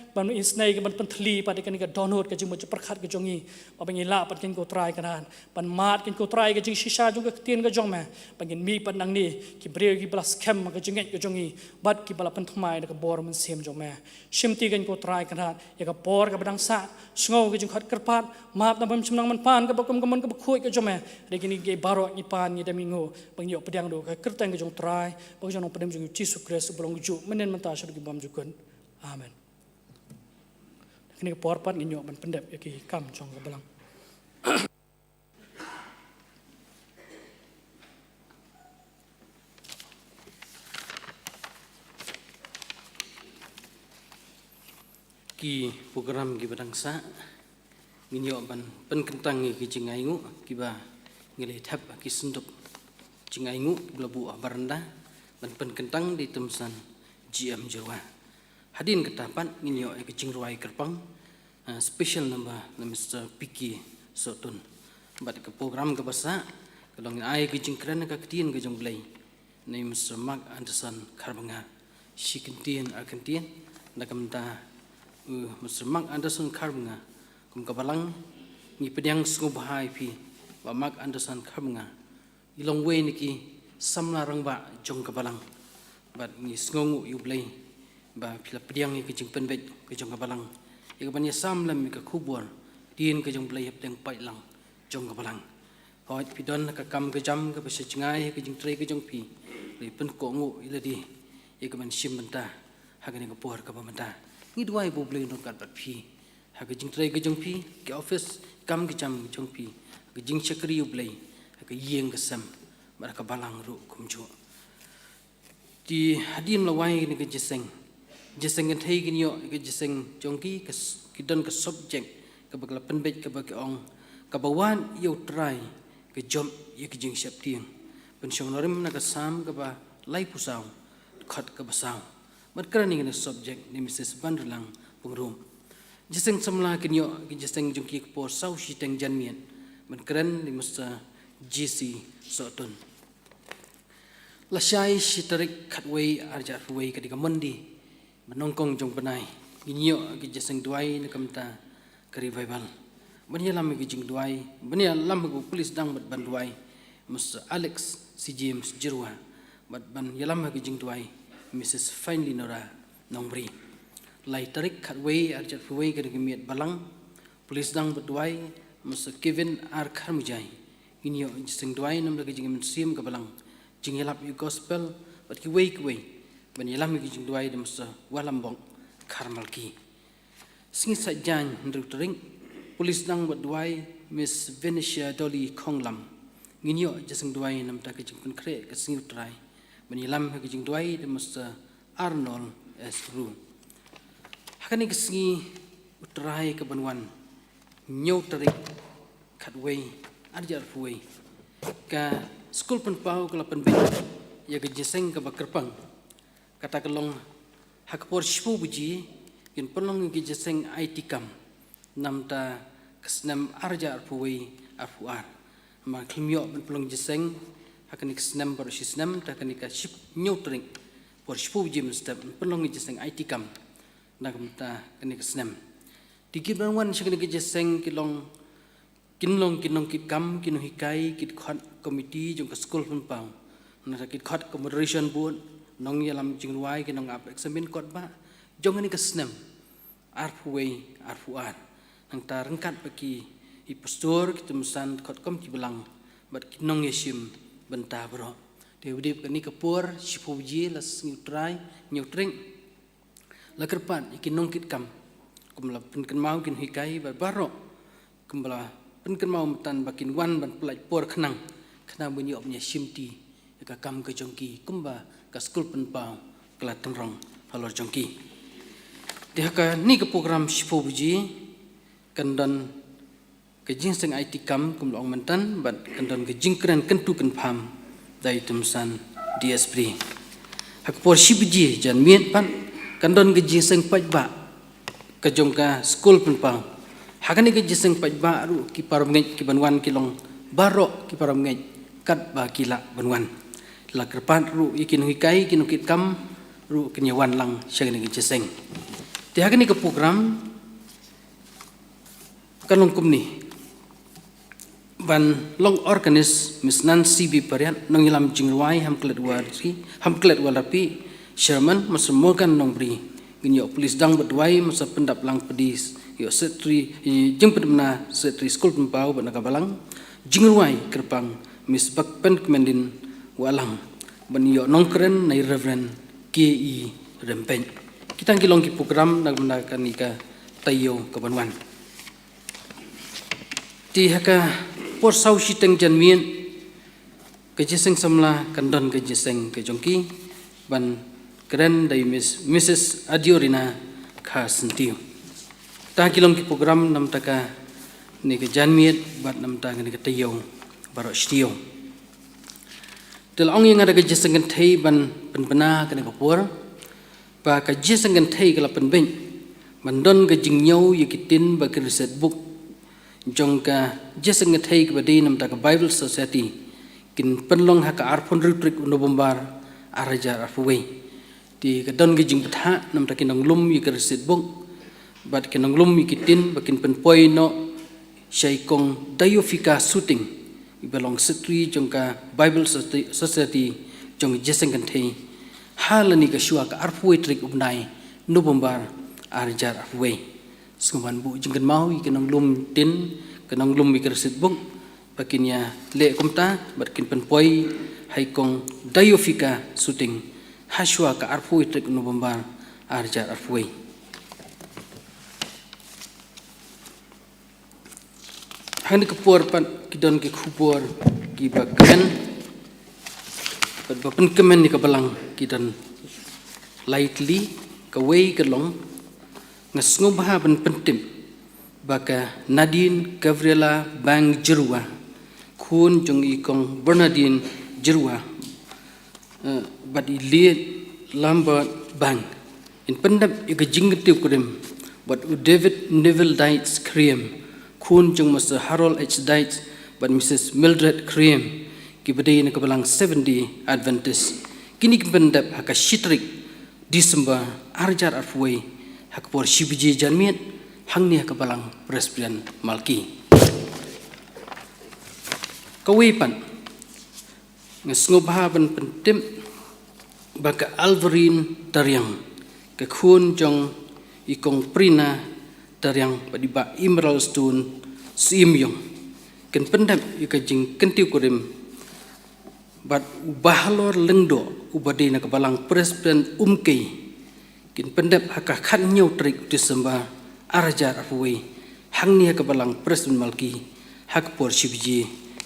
ba men isynei ka ban pynthylli pat ïa kane ka dohnud, ka jingmut jingpyrkhat ka jong ngi, ba ngin lah pat, ko Trai Kynrad, ban mad, ko Trai, ïa ka jingshisha jong ka ktien ka jong me, ba ngin mih pat nangne ki briew kiba la skhem ha ka jingngeit ka jong ngi, bad kiba la pynthymmai da ka bor Mynsiem jong me. Shimti, ko Trai Kynrad, ïa ka por kaba dang sah, sngew ka jingkhot kyrpad, map na ka bynta ka jingim kaba kum ka mon kaba khuid ka jong me. Hynrei kine kiei baroh ngi pan, ngi dem, ngi nguh, ba ngi ïoh pdiang da ka kyrteng ka jong u Trai bad ka jong u Nongpynim jong ngi, u Jisu Khrist, uba long juh mynnin, mynta, shaduh ki bymjukut. Amen. Kane ka por pat ngin ïoh ban pyndep ïa ki kam jong ka balang. Ki program kiba dang sah, ngin ïoh ban pynkyntang ïa ki jingainguh kiba ngi la thep ha ki synduk jingainguh kiba la buh ha baranda, ban pynkyntang da i Tymsan G M Jyrwa. Hadien kata pat ngin ïoh ïa ka jingrwai kyrpang, ah, special number na Mister P K Sohtun. Bad ka program kaba sah ka long ai ka jingkren ka ktien ka jong U Blei. ne Mister Mark Anderson Kharbanga. Shi kyntien ar kyntien, na ka bynta u Mister Mark Anderson Kharbanga, kum ka balang, ngi pdiang sngewbha ïa phi, Bah Mark Anderson Kharbanga, i long uwei na ki samla rangbah jong ka balang. Bad ngi sngewnguh ïa U Blei ba phi la pdiang ïa ka jingpynbeit ka jong ka balang, ïa ka ban ïasam lem ïa ka khubor ktien ka jong U Blei hapdeng paidlang jong ka balang. Hooid, phi don ka kam ka jam kaba sha jngai ha ka jingtrei ka jong phi, lei pynkohnguh ïa lade ïa ka ban shim bynta ha kane ka por kaba mynta. Ngi duwai ba U Blei un don ryngkat bad phi ha ka jingtrei ka jong phi, ka office, kam ka jam ka jong phi, ha ka jingshakri U Blei, ha ka ïing ka sem, bad ha ka balang ruh kumjuh. Te hadien la wai kane ka jingïaseng, jingïaseng kynthei, kin ïoh ïa ka jingïaseng jong ki, ka s-, ki don ka subject kaba ki la pynbeit, kaba ki ong, kaba wad ïa U Trai ka jop ïa ka jingsheptieng. Pynshong nongrim na ka Salm kaba laiphew saw, dkhot kaba saw. Bad kren ïa kane ka subject ne Missus Banrilang Pyngrope. Jingïaseng samla kin ïoh ïa ka jingïaseng jong ki ha ka por saw shiteng janmiet. Bad kren ne Mister J C Sohtun. Lashai shi tarik khatwei arhajar arphew wei, ka dei ka Monday ba nyngkong jong u bnai, ngin ïoh ïa ka jingïaseng duwai na ka bynta ka revival. Ban ïalam ïa ka jingduwai, ban ïalam ïa ka pule sdang bad ban duwai, Mister Alex C. James Jyrwa. Bad ban ïalam ïa ka jingduwai, Missus Finely Nora Nongbri. Lai tarik khatwei arhajar arphew wei, ka dei ka miet balang, pule sdang bad duwai, Mister Kevin R. Kharmujai. Ngin ïoh jingïaseng duwai namar ka jingmynsiem ka balang, jingïalap ïa ka gospel, bad kiwei kiwei. Ban ïalam ïa ka jingduwai da Mister Walambok Kharmalki. Sngi Saitjaiñ hynriew tarik, pule sdang bad duwai, Miss Venetia Dolly Khonglam. Ngin ïoh jingïaseng duwai namar ka jingpynkhreh ka sngi U Trai. Ban ïalam ïa ka jingduwai da Mister Arnold S. Ru. Ha kane ka sngi U Trai kaban wan, hynñiew tarik khatwei arhajar arphew wei, ka Skul Pynpaw ka la pynbeit ïa ka jingïaseng kaba kyrpang. Kata ka long ha ka por shiphew baje, kin pynlong ïa ka jingïaseng aiti kam namar ka snem arhajar arphew wei arphew ar. Namar khlem ïoh ban pynlong jingïaseng ha kane ka snem baroh shi snem, te ha kane ka ship-, hynñiew tarik, por shiphew baje mynstep, pynlong ïa ka jingïaseng aiti kam na ka bynta kane ka snem. Te kiban wan sha kane ka jingïaseng ki long, kin long ki nongkitkam, ki nonghikai, ki dkhot komiti jong ka Skul Pynpaw, nangta ki dkhot ka Moderation Board, nongïalam jingrwai, ki nongap eksamin kot bah jong kane ka snem arphew wei arphew ar. Nangta ryngkat bad ki, ki pastor, ki tymmen san, dkhot komiti balang, bad ki nongïashim bynta baroh. Te ha kane ka por shiphew baje, la sngi U Trai, hynñiew tarik, la kyrpad ïa ki nongkitkam, kumba la pynkynmaw ki nonghikai, bad baroh, kumba la pynkynmaw mynta, ba kin wan ban pyllait por khnang, khnang ban ïoh ban ïashim ti ïa ka kam ka jong ki, kumba ka Skul Pynpaw ka la tynrong halor jong ki. Te ha kane ka program shiphew baje, kan don ka jingïaseng aiti kam, kum la ong mynta, bad kan don ka jingkren kyntu kynpham da i tymmen san D S P D. Ha ka por shi baje janmiet pat, kan don ka jingïaseng paidbah ka jong ka Skul Pynpaw. Ha kane ka jingïaseng paidbah ruh, ki para bangeit kiban wan ki long baroh ki para bangeit katba ki lah ban wan. La kyrpad ruh ïa ki nonghikai, ki nongkitkam ruh kin ïawan lang sha kane ka jingïaseng. Te ha kane ka program kan long kumne. Ban long organist, Miss Nancy B. Pariat, nongïalam jingrwai ha Klet Warri, ha Klet Warrapi, Chairman, Mister Morgan Nongbri. Ngin ïoh pule sdang bad duwai, Mister Pyndaplang Pdis, ïoh Secretary, eh, jingpyndapna Secretary Skul Pynpaw bad na ka balang. Jingrwai kyrpang, Miss Bakpen Kmendin Walang. Ban ïoh nongkren na i Reverend K E Rempet. Kita ki long ki program na ka bynta kane ka taïew kaban wan. Te ha ka por saw shiteng janmiet, ka jingïaseng samla, kan don ka jingïaseng ka jong ki, ban kren da i Miss, Missus Adiorina Kharsyntiew. Kita ki long ki program namar kane ka janmiet, bad namar kane ka taïew baroh shi taïew. Te la ong ïa nga da ka jingïaseng kynthei ban pynbna kane ka por, ba ka jingïaseng kynthei ka la pynbeit ban don ka jingñiew ïa ki ktien bad ki recette book jong ka jingïaseng kynthei kaba dei namar ka Bible Society, kin pynlong ha ka arphew hynriew tarik u November, ar hajar arphew wei. Te ka don ka jingbthah namar ki nonglum ïa ka receipt book bad ki nonglum ïa ki tin ba kin pynpoi noh sha i kong Dayofika Suting, iba long secretary jong ka Bible Society, Society jong Jaseng Kynthei, ha lane ka shuwa ka arphew wei tarik u bnai November ar hajar arphew wei. Sngewbha ban buh jingkynmaw ïa ki nonglum tin, ki nonglum ïa ka receipt book, ba kin ïa leh kumta bad kin pynpoi ha i kong Dayofika Suting ha shuwa ka arphew wei tarik November ar hajar arphew wei. Hangne ka por pat ki don ki khubor kiba kmen bad ba pynkmen ïa ka balang, ki don lai tylli. Kawei ka long, nga sngewbha ban pyntip ba ka Nadine Gabriella Bang Jyrwa, khun jong i kong Bernardine Jyrwa, eh, bad i Liet Lambert Bang, in pyndep ïa ka jingkyntiew kurim bad u David Neville Dites Khyriem, khun jong Mister Harold H Dites bad Missus Mildred Khyriem, kiba dei na ka balang Seventh Day Adventist. Kine kin pyndep ha ka shi tarik December ar hajar arphew wei ha ka por shi baje janmiet, hangne ha ka balang Presbyterian Malki. Kawei pat, nga sngewbha ban pyntip ba ka Alverine Tariang, ka khun jong i kong Prina Tariang bad i bah Emerald Stone Syiemlieh, kin pyndep ïa ka jingkyntiew kurim bad u Bahalor Lyngdoh, uba dei na ka balang Presbyterian Umkei, kin pyndep ha ka khathynñiew tarik December ar hajar arphew wei, hangne ha ka balang Presbyterian Malki ha ka por shi baje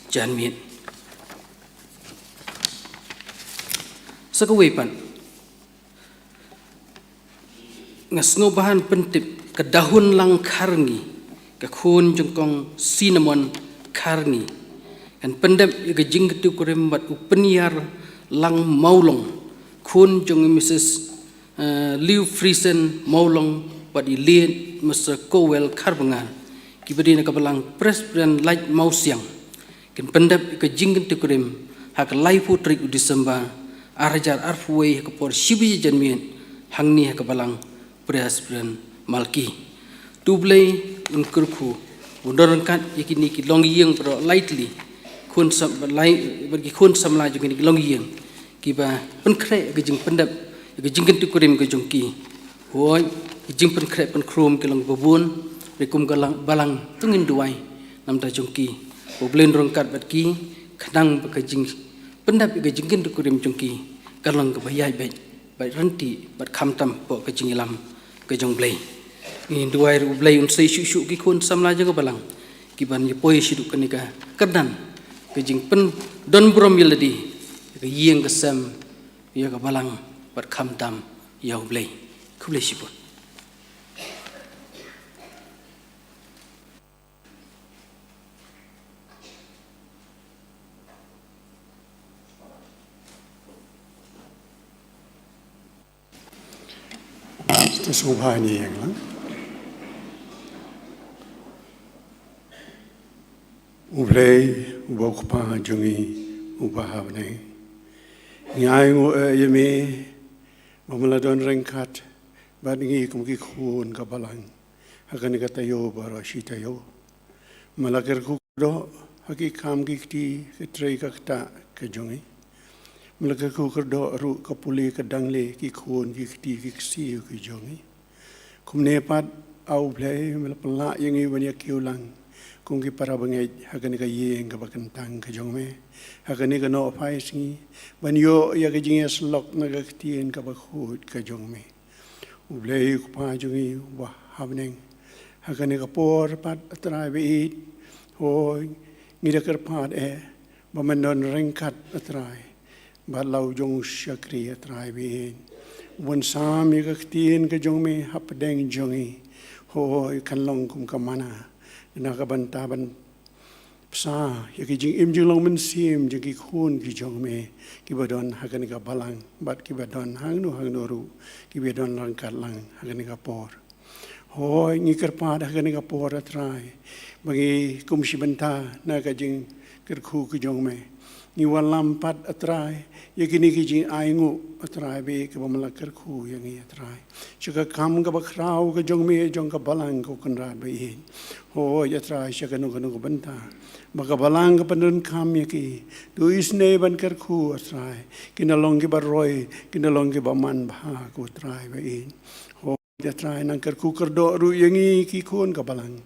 janmiet. Sa kawei pat, nga sngewbha ban pyntip ka Dahunlang Kharngi, ka khun jong kong Cinnamon Kharngi, kan pyndep ïa ka jingkyntiew kurim bad u Pynïarlang Mawlong, khun jong i Missus, eh, Liu Friesen Mawlong bad i Liet Mister Kowel Kharbngar, kiba dei na ka balang Presbyterian Laitumkhrah Mawsiang, kin pyndep ïa ka jingkyntiew kurim ha ka laiphew tarik u December ar hajar arphew wei ha ka por shi baje janmiet, hangne ha ka balang Presbyterian Malki. To U Blei un kyrkhu, un don ryngkat ïa kine ki longïing baroh lai tylli, khun sam-, lai, bad ki khun samla jong kine ki longïing, kiba pynkhreh ïa ka jingpyndep ïa ka jingkyntiew kurim ka jong ki. Hooid, ka jingpynkhreh pynkhrum ki long babun, ruh kum ka lang-, balang to ngin duwai namar jong ki. Ba U Blei un ryngkat bad ki, khnang ba ka jingpyndep ïa ka jingkyntiew kurim jong ki kan long kaba ïaid beit, bad ryntih, bad khamtam hapoh ka jingïalam ka jong U Blei. Ngin duwai ruh U Blei un sei shuh shuh ki khun samla jong ka balang, kiban ïa poi shaduh kane ka kyrdan ka jingpyndonburom ïa lade, ïa ka ïing ka sem, ïa ka balang, bad khamtam ïa U Blei. Khublei shibun. Te sngewbha ngin ïeng lang. U Blei, uba U Kpa jong ngi, uba ha bneng, ngi ainguh ïa me ba me la don ryngkat bad ngi kum ki khun ka balang ha kane ka taïew baroh shi taïew. Me la kyrkhu kyrdoh ha ki kam ki kti, ka trei ka ktah ka jong ngi. Me la kyrkhu kyrdoh ruh ka pule ka dangle, ki khun ki kti ki ksiew ki jong ngi. Kumne pat, A U Blei, me la pynlah ïa ngi ban ïa kiew lang kum ki para bangeit ha kane ka ïing kaba kyntang ka jong me, ha kane ka nohphai sngi, ban ïoh ïa ka jingïasyllok na ka ktien kaba khuid ka jong me. U Blei U Kpa jong ngi uba ha bneng, ha kane ka por pat, A Trai ba ïeit, hooid, ngi da kyrpad eh ba men don ryngkat, A Trai, bad la u jong u shakri, A Trai ba ïeit, uban sam ïa ka ktien ka jong me hapdeng jong ngi. Hooid, kan long kum ka manna na ka bynta ban bsa ïa ki jingim jinglong mynsiem jong ki khun ki jong me, kiba don ha kane ka balang bad kiba don hangno hangno ruh, kiba don ryngkat lang ha kane ka por. Hooid, ngi kyrpad ha kane ka por, A Trai, ba ngi kum shi bynta na ka jingkyrkhu ka jong me, Ngi wallam pat, A Trai, ïa kine ki jingainguh, A Trai, ba ïeit, kiba me la kyrkhu ïa ngi, A Trai, sha ka kam kaba khraw ka jong me, jong ka balang, ko Kynrad ba ïeit. Hooid, A Trai, sha kano kano ka bynta ba ka balang ka pyndonkam ïa ki, to isynei ban kyrkhu, A Trai, kin da long kiba roi, kin da long kiba manbha, ko Trai ba ïeit. Hooid, A Trai, nang kyrkhu kyrdoh ruh ïa ngi ki khun ka balang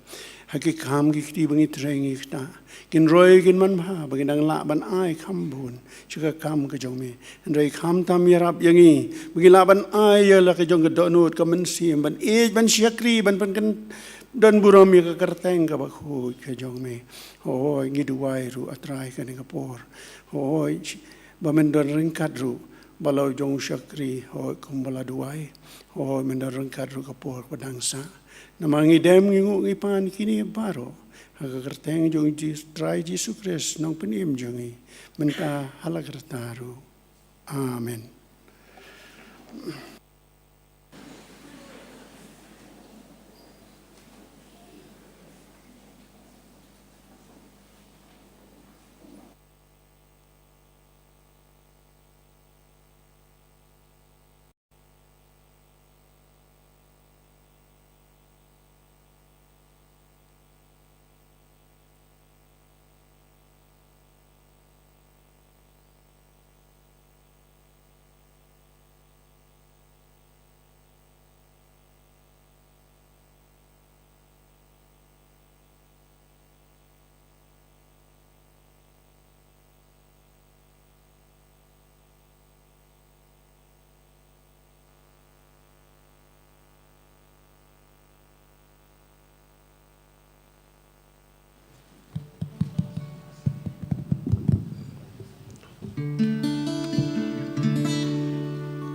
ha ki kam ki kti ba ngi trei ngi ktah. Kin roi, kin manbha, ba ngin nang lah ban ai kham bun sha ka kam ka jong me. Hynrei khamtam ïarap ïa ngi ba ngin lah ban ai ïa la ka jong ka dohnud ka mynsiem, ban ïeit, ban shakri, ban pynkyndon burom ïa ka kyrteng kaba khuid ka jong me. Hooid, ngi duwai ruh, A Trai, kane ka por, hooid, ba men don ryngkat ruh, ba la u jong u shakri, hooid, kumba la duwai, hooid, men don ryngkat ruh ka por ba dang sah. Namar ngi dem, ngi nguh, ngi pan kine baroh ha ka kyrteng jong U Jis-, Trai Jisu Khrist, Nongpynim jong ngi, mynta ha la karta ruh. Amen.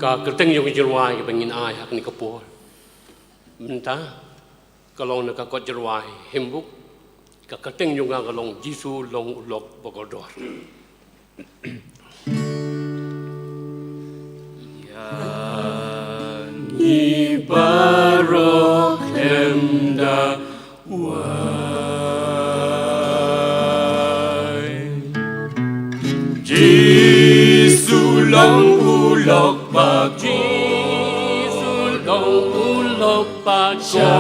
Ka kyrteng jong ka jingrwai kaba ngin ai ha kane ka por mynta ka long na ka kot jingrwai Hymnbook. Ka kyrteng jong ka ka long Jisu Long U Lok Bakordor. Ïa ngi baroh khlem da wai, Jisu long u lok ba, Jisu long u lok ba, Jisu,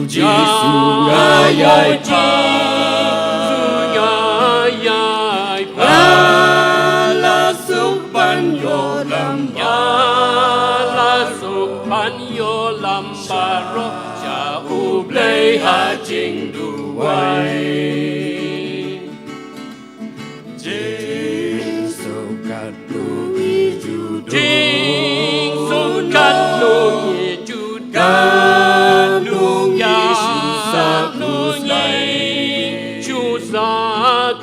Jisu, nga ïai, Jisu, nga ïai, nga la suk ban ïoh lam, nga la suk ban ïoh lam baroh sha U Blei ha jingduwai. Jingsohkat lung i judon, jingsohkat lung i judon, kat lung i shu sa khuslai, shu sa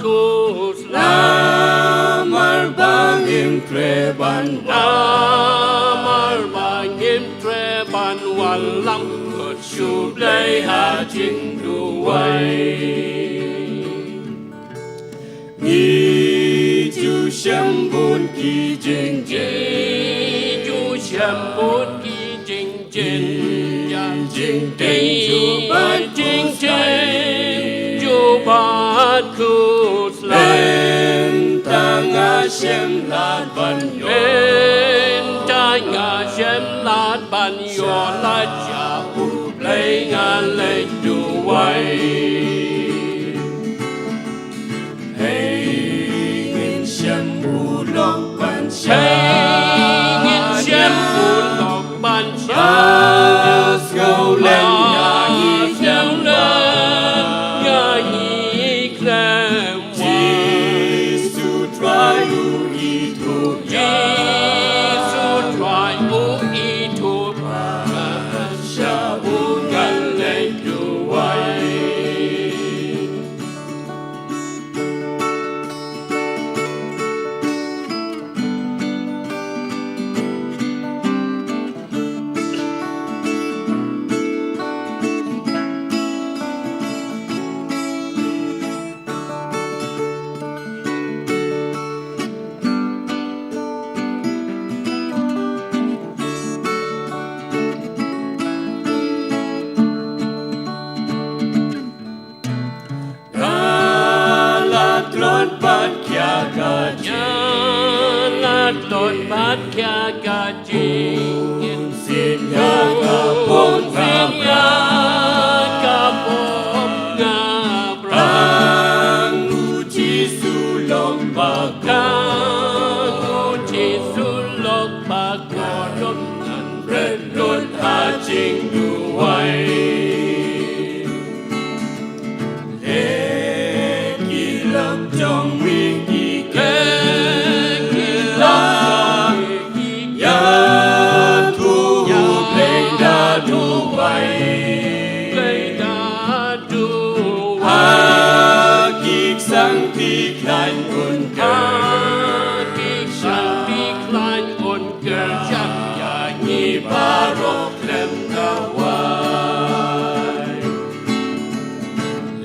khuslai. Namar ba ngim treh ban, namar ba ngim treh ban wallam, kut shu Blei ha jingduwai. Ngi ju shem bun ki jingjia, ngi ju shem bun ki jingjia, jingteng ju bad khuslai, ju bad khuslai. Mynta nga shem lad ban ïoh, mynta nga shem lad ban ïoh lad sha U Blei, nga leit duwai. Hei ngin shem u lok ban shad, hei ngin shem u lok ban shad. Ba sngewlem ïa ngi khlem wai, ïa ngi khlem wai. Jisu Trai u ithuh ïa, Jisu Trai u ithuh ïa, sha u ngan leit duwai. Ïa ka jingin sin ïa ka bom nga brang. Ka bom nga brang. U Jisu long ba kordom. U Jisu long ba kordom. Ngan rit lut ha jingduwai. Leh ki lok jong mi ki, leh ki lok jong mi ki, ïathuh ïa U Blei da duwai. Blei da duwai. Ha ki ksang ki khlaiñ un kyrkieh. Ha ki ksang ki khlaiñ un kyrkieh. Ïa ngi baroh khlem da wai.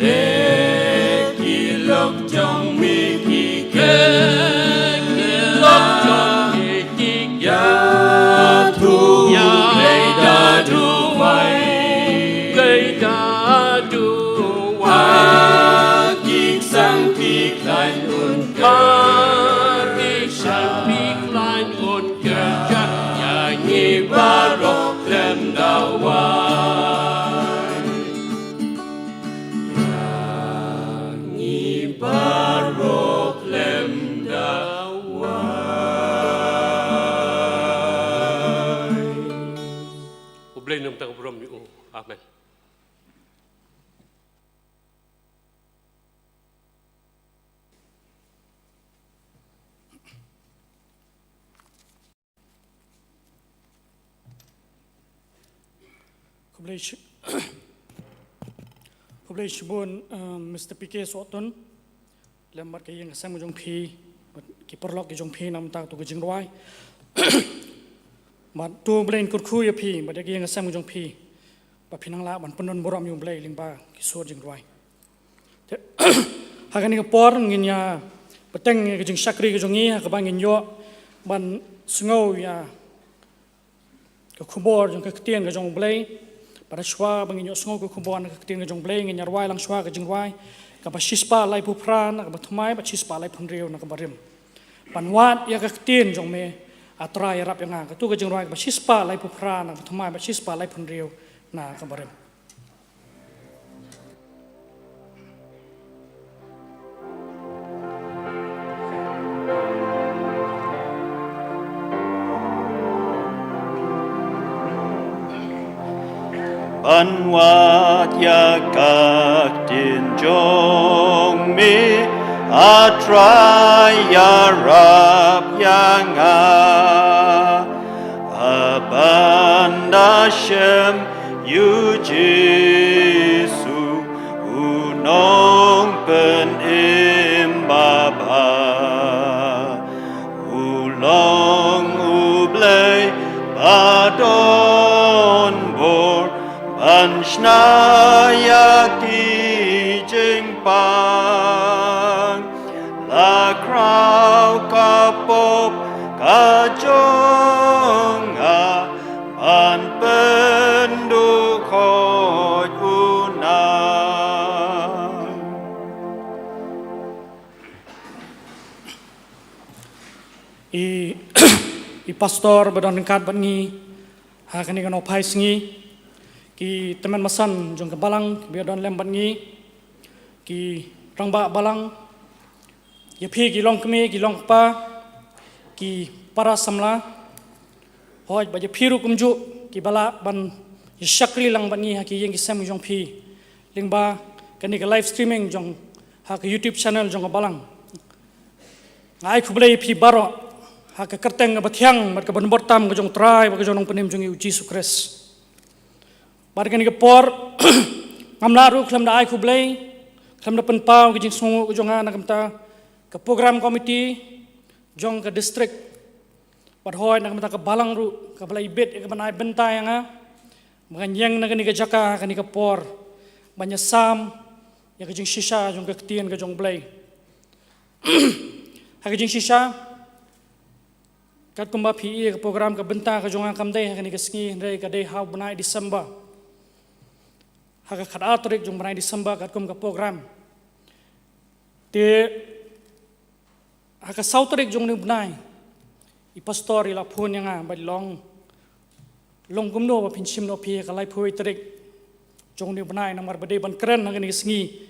Leh ki lok jong mi ki, leh ki lok jong mi ki, ïathuh ïa U Blei da duwai. Blei da duwai. Ha ki ksang ki khlaiñ un kyrkieh. Ha ki ksang ki khlaiñ un kyrkieh. Ïa ngi baroh khlem da wai. Ngi baroh khlem da wai. U Blei un ïoh ïa ka burom ïa u. Amen. Khublei shi-, khublei shibun, um, Mister P K Sohtun, lem bad ka ïing ka sem ka jong phi, bad ki paralok ki jong phi na ka bynta kato ka jingrwai. Bad to U Blei un kyrkhu ïa phi, bad ïa ka ïing ka sem ka jong phi, ba phin nang lah ban pyndon burom ïa U Blei lyngba ki sur jingrwai. Te, ha kane ka por ngin ïa bteng ïa ka jingshakri ka jong ngi, ha kaba ngin ïoh ban sngew ïa ka khubor jong ka ktien ka jong U Blei. Bad shuwa ba ngin ïoh sngew ka khubor na ka ktien ka jong U Blei, ngin ïa rwai lang shuwa ka jingrwai kaba shispah laiphew phra na kaba thymmai bad shispah laiphew hynriew na kaba rim. Ban wad ïa ka ktien jong me, A Trai, ïarap ïa nga. Kato ka jingrwai kaba shispah laiphew phra na kaba thymmai bad shispah laiphew hynriew na kaba rim. Ban wad ïa ka ktien jong me, A Trai, ïarap ïa nga. Haba nga da shem ïa U Jisu, U Nongpynim babha. U long U Blei ba don bor ban shna ïa ki jingpang. La khraw ka pop ka jong nga, ban pynduh khot u nang. I, i pastor ba don ryngkat bad ngi ha kane ka nongphai sngi, ki tymmen basan jong ka balang kiba don lem bad ngi, ki rangbah balang, ïa phi ki longkmie, ki longkpa, ki para samla, hooid, bad ïa phi ruh kumjuh kiba lah ban ïa shakri lang bad ngi ha ki ïing ki sem jong phi lyngba kane ka live streaming jong, ha ka YouTube channel jong ka balang. Nga ai khublei ïa phi baroh ha ka kyrteng kaba thiang bad kaba nongbuh tam ka jong U Trai bad ka jong U Nongpynim jong ngi U Jisu Khrist. Bad kane ka por, ngam lah ruh khlem da ai khublei, khlem da pynpaw ka jingsngewnguh ka jong nga na ka bynta ka program committee jong ka district, bad hooid na ka bynta ka balang ruh, kaba la ibit ïa ka ban ai bynta ïa nga ba ngan ïeng na kane ka jaka, kane ka por, ban ïasam ïa ka jingshisha jong ka ktien ka jong U Blei. Ha ka jingshisha, katkum ba phi i, ka program, ka bynta ka jong nga kam dei ha kane ka sngi, hynrei ka dei ha u bnai December, ha ka khatar tarik jong u bnai December, katkum ka program. Te ha ka saw tarik jong une u bnai, I pastor i la phone ïa nga bad i ong, long kumno ba phin shim noh phi ha ka laiphew tarik jong une u bnai, namar ba dei ban kren ha kane ka sngi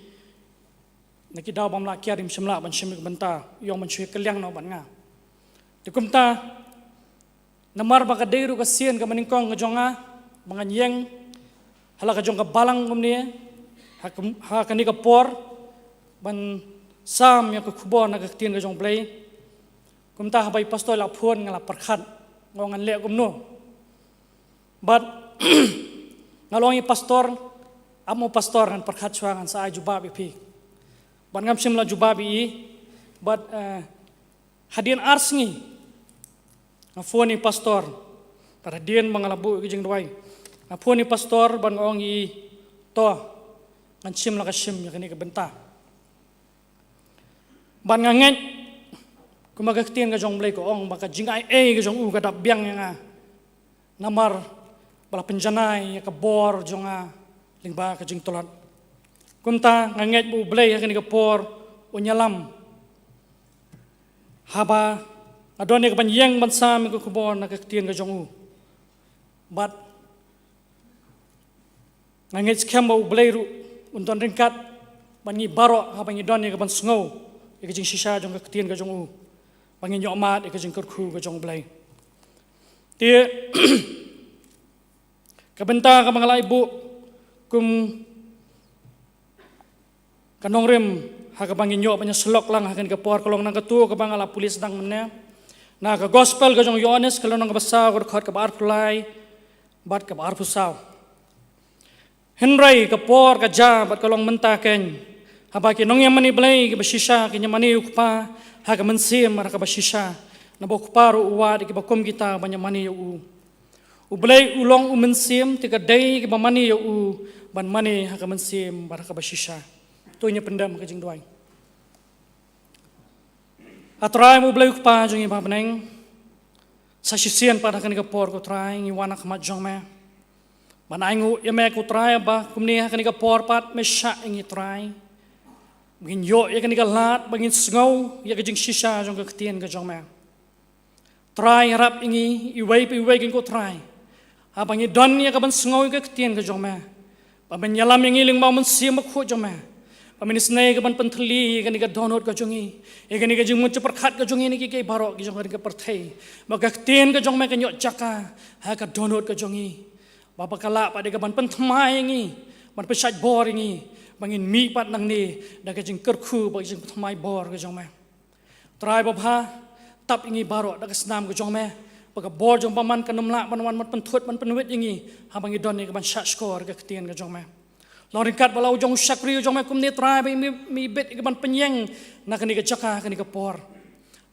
na ki daw bym lah kiar, im shym lah ban shim ïa ka bynta, i ong ban shu ïa kylliang noh bad nga. Te kumta, namar ba ka dei ruh ka sien kaba nyngkong ka jong nga ba ngan ïeng ha la ka jong ka balang kumne ha ka, ha kane ka por ban sam ïa ka khubor na ka ktien ka jong U Blei. Kumta haba i pastor i la phone nga la pyrkhat, nga ong ngan leh kumno. Bad nga la ong ïa i pastor, ap mo pastor, ngan pyrkhat shuwa, ngan sa ai jubab ïa phi. Bad ngam shym la jubab ïa i. Bad, eh, hadien ar sngi nga phone ïa i pastor. Bad hadien ba nga la buh ïa ka jingduwai, nga phone ïa i pastor bad nga ong ïa i, to, ngan shim la ka shim ïa kane ka bynta. Bad nga ngeit kumba ka ktien ka jong U Blei ka ong ba ka jingaiei ka jong u ka dap biang ïa nga, namar ba la pynjanai ïa ka bor jong nga lyngba ka jingtlot. Kumta nga ngeit ba U Blei ha kane ka por un ïalam haba nga don ïa ka ban ïeng ban sam ïa ka khubor na ka ktien ka jong u. Bad nga ngeit skhem ba U Blei ruh un don ryngkat bad ngi baroh haba ngi don ïa ka ban sngew ïa ka jingshisha jong ka ktien ka jong u, ba ngin ïoh mad ïa ka jingkyrkhu ka jong U Blei. Te ka bynta kaba nga la ïa buh kum ka nongrim ha kaba ngin ïoh ban ïa syllok lang ha kane ka por ka long na katu kaba nga la pule sdang mynne, na ka Gospel ka jong u Ïoannis, ka lynnong kaba saw, ka dkhot kaba arphew lai bad kaba arphew saw. Hynrei ka por ka jia bad ka long mynta keiñ, haba ki nongïamani Blei kiba shisha kin ïamani ïa u Kpa ha ka mynsiem bad ha kaba shisha, naba u Kpa ruh u wad ïa kiba kum kita ban ïamani ïa u. U Blei u long u mynsiem, te ka dei ïa kiba mane ïa u ban mane ha ka mynsiem bad ha kaba shisha. To ngin ïa pyndem ha ka jingduwai. A Trai, ma U Blei u Kpa jong ngi ba ha bneng, sa shisien pat ha kane ka por, ko Trai, ngi wan ha khmat jong me ban ainguh ïa me, ko Trai, ba kumne ha kane ka por pat me shah ïa ngi, Trai, ba ngin ïoh ïa kane ka lad ba ngin sngew ïa ka jingshisha jong ka ktien ka jong me. Trai, ïarap ïa ngi iwei pa iwei, ko Trai, haba ngi don ïa ka ban sngew ïa ka ktien ka jong me, ba men ïalam ïa ngi lyngba u Mynsiem Bakhuid jong me, ba men isynei ïa ka ban pynthylli ïa kane ka dohnud ka jong ngi, ïa kane ka jingmut jingpyrkhat ka jong ngi na kiei kiei baroh ki jong kane ka pyrthei, ba ka ktien ka jong me kan ïoh jaka ha ka dohnud ka jong ngi, ba, ba ka lah pat ïa ka ban pynthymmai ïa ngi, ban pynshait bor ïa ngi, ba ngin mih pat nangne da ka jingkyrkhu bad ka jingpynthymmai bor ka jong me. Trai babha, tap ïa ngi baroh da ka snam ka jong me, ba ka bor jong bymman kan ym lah ban wan ban pynthut ban pynwit ïa ngi haba ngi don ïa ka ban shahshkor ka ktien ka jong me. Long ryngkat bad la u jong u shakri u jong me kumne, Trai, ba me, me ibit ïa ka ban pynïeng na kane ka jaka, kane ka por.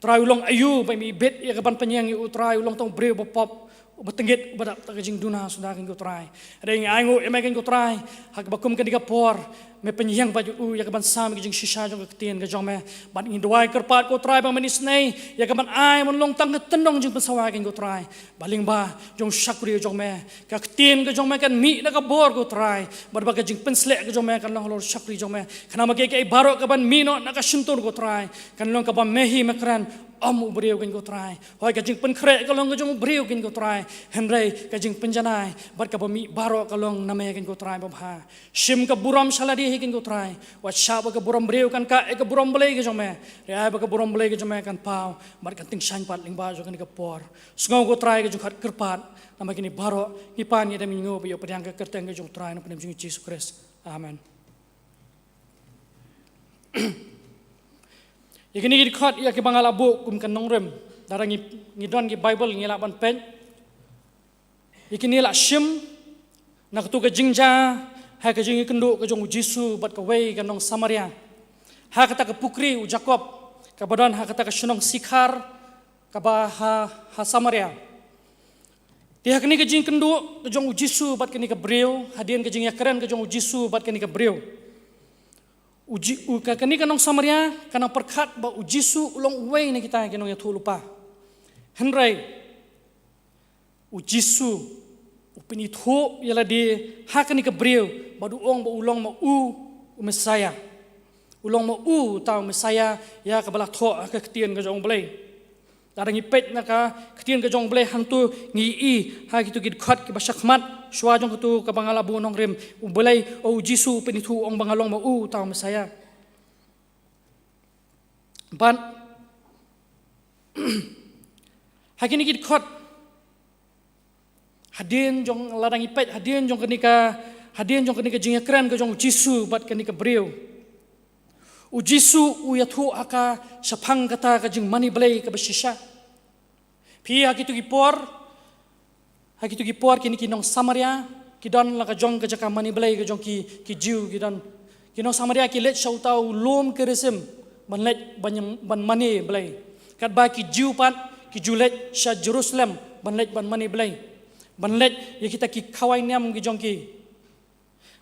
Trai, u long aïu ba me ibit ïa ka ban pynïeng ïa u, Trai? U long tang u briew bapop, uba tyngit, uba dap da ka jingduna suda, ko Trai. Hynrei ngi ainguh ïa me, ko Trai, ha kaba kum kane ka por me pynïeng pat ïa u ïa ka ban sam ïa ka jingshisha jong ka ktien ka jong me. Bad ngi duwai kyrpad, ko Trai, ba men isynei ïa ka ban ai ban long tang ka tyndong jingpynsawa, ko Trai, ba lyngba jong u shakri jong me ka ktien ka jong me kan mih da ka bor, ko Trai, bad ba ka jingpynsleh ka jong me kan long halor u shakri jong me, khnang ba kiei kiei baroh ka ban mih noh na ka shyntur, ko Trai, kan long kaba me hi me kren, ym u briew, ko Trai. Hooid, ka jingpynkhreh ka long ka jong u briew, ko Trai, hynrei ka jingpynjanai bad kaba mih baroh ka long na me, ko Trai babha. Shim ka burom sha lade hi, ko Trai, wat shah ba ka burom briew kan kah ïa ka burom Blei ka jong me, hynrei ai ba ka burom Blei ka jong me kan paw bad kan tyngshaiñ pat lyngba jong kane ka por. Sngew, ko Trai, ka jingkhat kyrpad, namar kine baroh ngi pan ngi dem ngi nguh ba ïoh pdiang ha ka kyrteng ka jong u Trai, na ka bynta jong u Jisu Khrist. Amen. Ïa kine ki dkhot ïa kiba nga la buh kum ka nongrim, lada ngi, ngi don ki Baibl ngi lah ban peit. Ïa kine la shim na katu ka jingjia ha ka jingïakynduh ka jong u Jisu bad kawei ka nong Samaria ha kata ka pukri u Jakob, kaba don ha kata ka shnong Sikhar, kaba ha, ha Samaria. Te ha kane ka jingïakynduh ka jong u Jisu bad kane ka briew, hadien ka jingïakren ka jong u Jisu bad kane ka briew, u Ji-, u ka, kane ka nong Samaria ka nang pyrkhat ba u Jisu u long uwei na kita ki nongïathuhlypa. Hynrei u Jisu u pynithuh ïa lade ha kane ka briew bad u ong ba u long ma u u Messaïah. U long ma u uta u Messaïah ïa kaba la thoh ha ka ktien ka jong u Blei. Lada ngi peit na ka ktien ka jong U Blei hangto ngi i ha kito ki dkhot kiba shakhmat shuwa jong kato kaba nga la buh nongrim, U Blei, o, U Jisu u pynithuh, u ong ba nga long ma u uta u Messiah. Bad ha kine ki dkhot, hadien jong, lada ngi peit hadien jong kane ka, hadien jong kane ka jingïakren ka jong U Jisu bad kane ka briew, U Jisu u ïathuh ha ka shaphang kata ka jingmane Blei kaba shisha. Phi, ha kito ki por, ha kito ki por kine ki nong Samaria ki don la ka jong ka jaka mane Blei ka jong ki, ki Jiw ki don. Ki nong Samaria ki leit sha uta u lum Kerisim ban leit ban, ban mane Blei. Katba ki Jiw pat ki ju leit sha Jerusalem ban leit ban mane Blei, ban leit ïa kita ki khawai niam ki jong ki.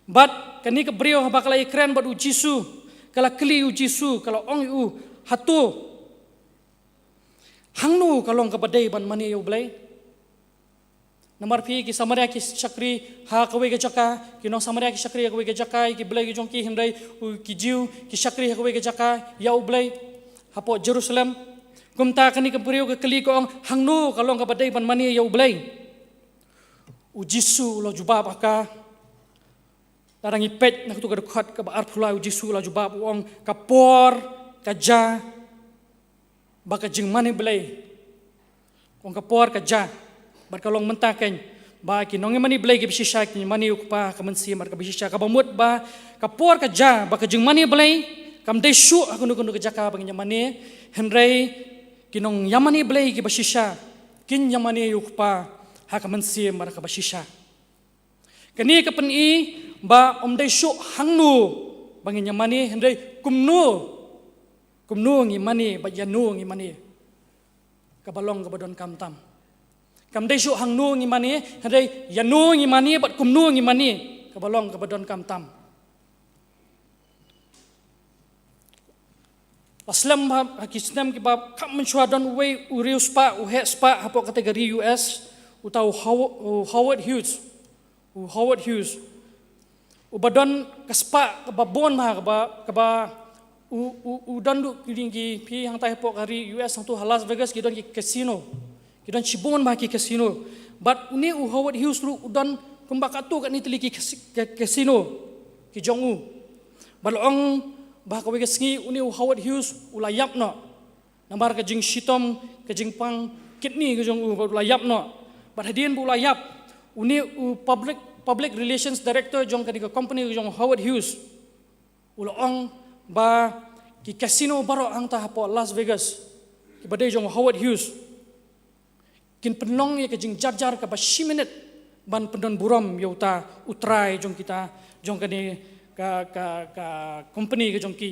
Bad kane ka briew haba ka la ïakren bad U Jisu, ka la kylli U Jisu, ka la ong ïa u, hato, hangno ka long kaba dei ban mane ïa U Blei? Namar phi, ki Samaria ki shakri ha kawei ka jaka, ki nong Samaria ki shakri ha kawei ka jaka ïa ki blei ki jong ki, hynrei u, ki Jiw ki shakri ha kawei ka jaka ïa U Blei hapoh Jerusalem. Kumta kane ka briew ka kylli, ka ong, hangno ka long kaba dei ban mane ïa U Blei? U Jisu u la jubab ha ka, lada ngi peit na kato ka dkhot kaba arphew lai, U Jisu u la jubab, u ong, ka por ka jia ba ka jingmane Blei, u ong, ka por ka jia bad ka long mynta keiñ, ba ki nongïamane Blei kiba shisha kin ïamane ïa U Kpa ha ka mynsiem bad kaba shisha. Kaba mut ba ka por ka jia ba ka jingmane Blei kam dei shuh ha kano kano ka jaka ba ngin ïamane, hynrei ki nongïamane Blei kiba shisha kin ïamane ïa U Kpa ha ka mynsiem bad kaba shisha. Kane ka pyni ba ym dei shuh hangno ba ngin ïamane, hynrei kumno, kumno ngi mane bad ïano ngi mane, kaba long kaba donkam tam. Kam dei shuh hangno ngi mane, hynrei ïano ngi mane bad kumno ngi mane, kaba long kaba donkam tam. La slem ha, ha ki snem kiba kham mynshuwa, don uwei u riewspah, u heh spah hapoh kata ka ri U S, uta u How-, u Howard Hughes. U Howard Hughes, uba don ka spah kaba bun bha, kaba, kaba u, u, u don duh ki ring ki, phi, hangtai hapoh ka ri U S hangto ha Las Vegas ki don ki casino. Ki don shibun bha ki casino. Bad une u Howard Hughes ruh u don kumba katto katne tylli ki cas-, ca-, casino ki jong u. Bad la ong ba ha kawei ka sngi une u Howard Hughes u la ïap noh namar ka jingshitom, ka jingpang kidney ka jong u, bad u la ïap noh. Bad hadien ba u la ïap, une u public, public relations director jong kane ka company ka jong u Howard Hughes u la ong ba ki casino baroh hangta hapoh Las Vegas kiba dei jong u Howard Hughes kin pynlong ïa ka jingjarjar kaba shi minit ban pyndonburom ïa uta u trai jong kita, jong kane ka, ka, ka company ka jong ki.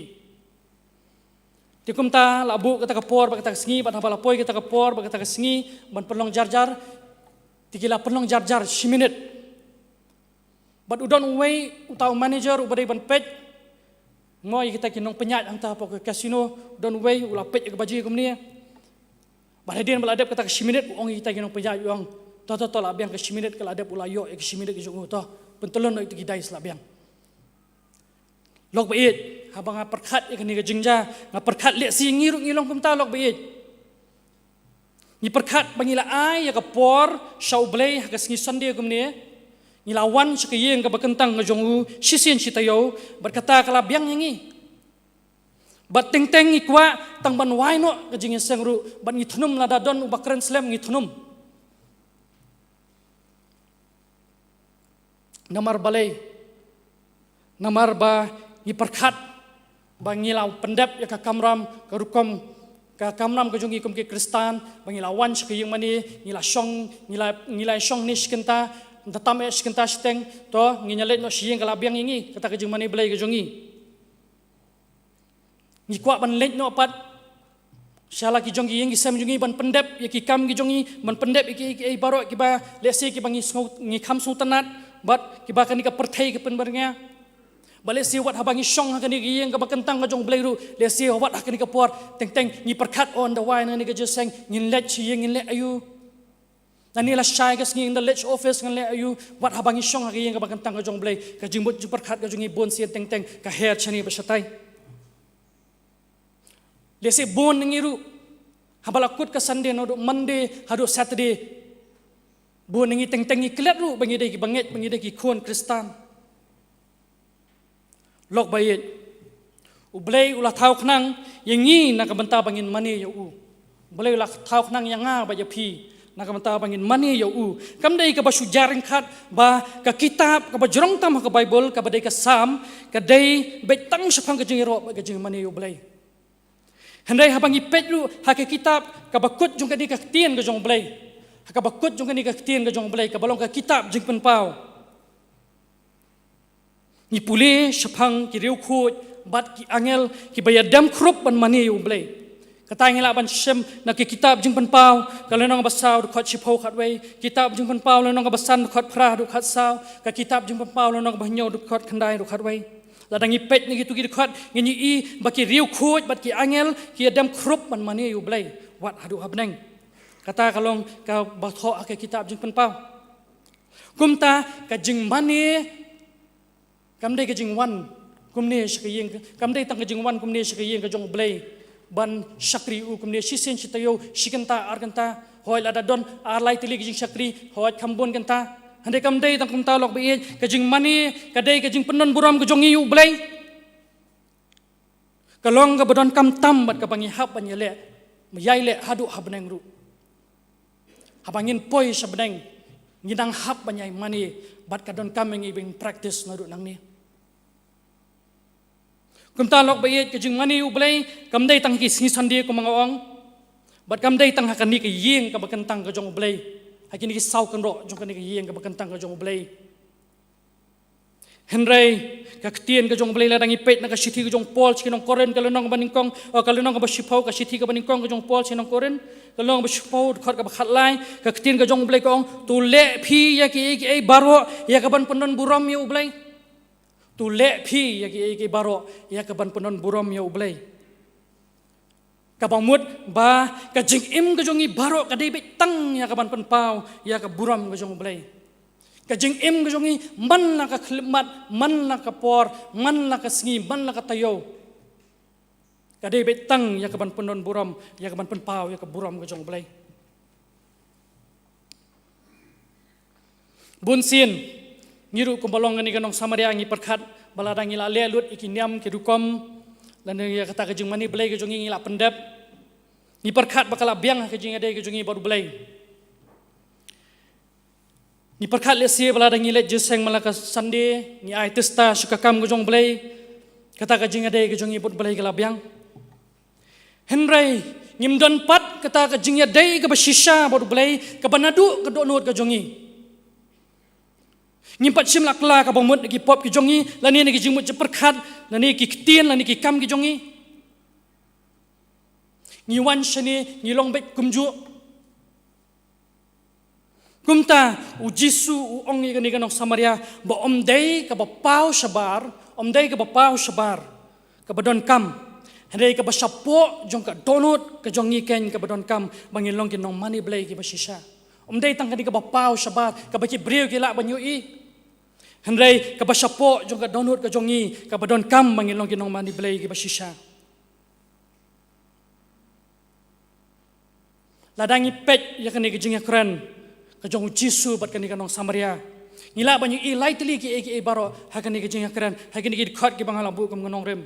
Te kumta la buh kata ka por bad kata ka sngi, bad haba la poi kata ka por bad kata ka sngi ban pynlong jarjar, te ki la pynlong jarjar shi minit. Bad u don uwei uta u manager uba dei ban peit, mo, ïa kita ki nongpynïaid hangta hapoh ka casino, u don uwei u la peit ïa ka baje kumne. Bad hadien ba la dep kata ka shi minit, u ong ïa kita ki nongpynïaid, u ong, to, to, to, la biang ka shi minit, ka la dep, u la ïoh ïa ka shi minit ka jong u, to, pyntylun noh ïa kita ki dice, la biang. Lok ba ïeit, haba nga pyrkhat ïa kane ka jingjia, nga pyrkhat lehse ngi ruh ngi long kumta, lok ba ïeit. Ngi pyrkhat ba ngi la ai ïa ka por sha U Blei ha ka sngi Sunday kumne, ngi la wan sha ka ïing kaba kyntang ka jong u shisien shi taïew, bad kata ka la biang ïa ngi. Bad teng teng ngi kwah tang ban wai noh ka jingïaseng ruh, bad ngi thnum, lada don uba kren slem ngi thnum. Namar balei? Namar ba ngi pyrkhat ba ngi la pyndep ïa ka kamram, ka rukom, ka kamram ka jong ngi kum ki Khristan, ba ngi la wan sha ka ïing mane, ngi la shong, ngi la, ngi la shong ne shi kynta, da tam eh shi kynta shiteng, to, ngin ïa leit noh sha ïing, ka la biang ïa ngi kata ka jingmane Blei ka jong ngi. Ngi kwah ban leit noh pat sha la ki jong ki ïing ki sem jong ngi ban pyndep ïa ki kam ki jong ngi, ban pyndep ïa ki, ïa ki, ïa ki baroh kiba lehse kiba ngi sngew, ngi kham sngewtynnat, bad kiba kane ka pyrthei ka pynbyrngia. Bad lehse wat haba ngi shong ha kane ka ïing kaba kyntang ka jong U Blei ruh, lehse wat ha kane ka por teng teng ngi pyrkhat, oh, ynda wai na kane ka jingïaseng ngin leit sha ïing, ngin leh aïu? Nane la shai ka sngi, ynda leit sha office ngan leh aïu? Wat haba ngi shong ha ka ïing kaba kyntang ka jong U Blei, ka jingmut jingpyrkhat ka jong ngi bun sien teng teng ka her shane bad shatai. Lehse bun na ngi ruh Haba la kut ka Sunday, naduh Monday haduh Saturday, bun na ngi teng teng ngi klet ruh ba ngi dei ki bangeit, ba ngi dei ki khun Khristan. Lok ba ïeit, U Blei u la thaw khnang ïa ngi na ka bynta ba ngin mane ïa u. U Blei u la thaw khnang ïa nga bad ïa phi na ka bynta ba ngin mane ïa u. Kam dei kaba shu jar ryngkat ba ka kitab kaba jrong tam ha ka Baibl, kaba dei ka Salm, ka dei beit tang shaphang ka jingïaroh bad ka jingmane ïa U Blei. Hynrei haba ngi peit ruh ha ka kitab kaba kut jong kane ka ktien ka jong U Blei, ha kaba kut jong kane ka ktien ka jong U Blei, kaba long ka kitab Jingpynpaw, ngi pule shaphang ki riewkhuid bad ki angel kiba ïadem khrup ban mane ïa U Blei. Kata ngi lah ban shem na ki kitab Jingpynpaw, ka lynnong ba saw, dkhot shiphew khatwei, kitab Jingpynpaw, lynnong ba san, dkhot phra, dkhot saw, ka kitab Jingpynpaw, lynnong ba hynñiew, dkhot khyndai, dkhot wei. Lada ngi peit na kitu ki dkhot, ngin ïohi ba ki riewkhuid bad ki angel ki ïadem khrup ban mane ïa U Blei wat haduh ha bneng. Kata ka long kaba thoh ha ka kitab Jingpynpaw. Kumta ka jingmane kam dei ka jingwan kumne sha ka ïing, kam dei tang ka jingwan kumne sha ka ïing ka jong U Blei ban shakri u kumne shisien shi taïew, shi kynta, ar kynta, hooid lada don ar lai tylli ka jingshakri, hooid kham bun kynta. Hynrei kam dei tang kumta, lok ba ïeit, ka jingmane ka dei ka jingpyndon burom ka jong ngi ïa U Blei. Ka long kaba donkam tam bad kaba ngi hap ban ïaleh, ba ïai leh haduh ha bneng ruh. Haba ngin poi sha bneng, ngi dang hap ban ïai mane, bad ka donkam ïa ngi ba ngin practice naduh nangne. Kumta, lok ba ïeit, ka jingmane ïa U Blei kam dei tang ha ki sngi Sunday kumba nga ong, bad kam dei tang ha kane ka ïing kaba kyntang ka jong U Blei, ha kine ki saw kynroh jong kane ka ïing kaba kyntang ka jong U Blei. Hynrei ka ktien ka jong U Blei, lada ngi peit na ka shithi ka jong u Paul sha ki nong Korinth, ka lynnong ba nyngkong, oh, ka lynnong ba shiphew, ka shithi kaba nyngkong ka jong u Paul sha ki nong Korinth, ka lynnong ba shiphew, dkhot kaba khatlai, ka ktien ka jong U Blei ka ong, "To leh phi ïa kiei kiei baroh ïa kaban pyndon burom ïa U Blei." To leh phi ïa kiei kiei baroh ïa kaban pyndon burom ïa U Blei. Kaba mut ba ka jingim ka jong ngi baroh ka dei beit tang ïa kaban pynpaw ïa ka burom ka jong U Blei. Ka jingim ka jong ngi man la ka khyllipmat, man la ka por, man la ka sngi, man la ka taïew, ka dei beit tang ïa kaban pyndon burom, ïa kaban pynpaw ïa ka burom ka jong U Blei. Bun sien ngi ruh kumba long kane ka nong Samaria, ngi pyrkhat ba lada ngi la leh lut ïa ki niam ki rukom, lane ïa kata ka jingmane Blei ka jong ngi, ngi la pyndep. Ngi pyrkhat ba ka la biang ha ka jingïadei ka jong ngi bad U Blei. Ngi pyrkhat lehse ba lada ngi leit jingïaseng man la ka Sunday, ngi ai tista sha ka kam ka jong U Blei, kata ka jingïadei ka jong ngi bad U Blei ka la biang. Hynrei ngim don pat kata ka jingïadei kaba shisha bad U Blei kaba naduh ka dohnud ka jong ngi. Ngim pat shym la kylla kaba mut na ki pop ki jong ngi, lane na ki jingmut jingpyrkhat, lane ki ktien, lane ki kam ki jong ngi. Ngi wan shane ngi long beit kumjuh. Kumta U Jisu u ong ïa kane ka nong Samaria ba ym dei kaba paw shabar, ym dei kaba paw shabar kaba donkam, hynrei kaba shapoh jong ka dohnud ka jong ngi keiñ kaba donkam ba ngin long ki nongmane Blei kiba shisha. Ym dei tang kane kaba paw shabar kaba ki briew ki lah ban ïohi, hynrei kaba shapoh jong ka dohnud ka jong ngi kaba donkam ba ngin long ki nongmane Blei kiba shisha. Lada ngi peit ïa kane ka jingïakren ka jong U Jisu bad kane ka nong Samaria, ngi lah ban ïohi lai tylli kiei kiei baroh ha kane ka jingïakren, ha kine ki dkhot kiba nga la buh kum ka nongrim.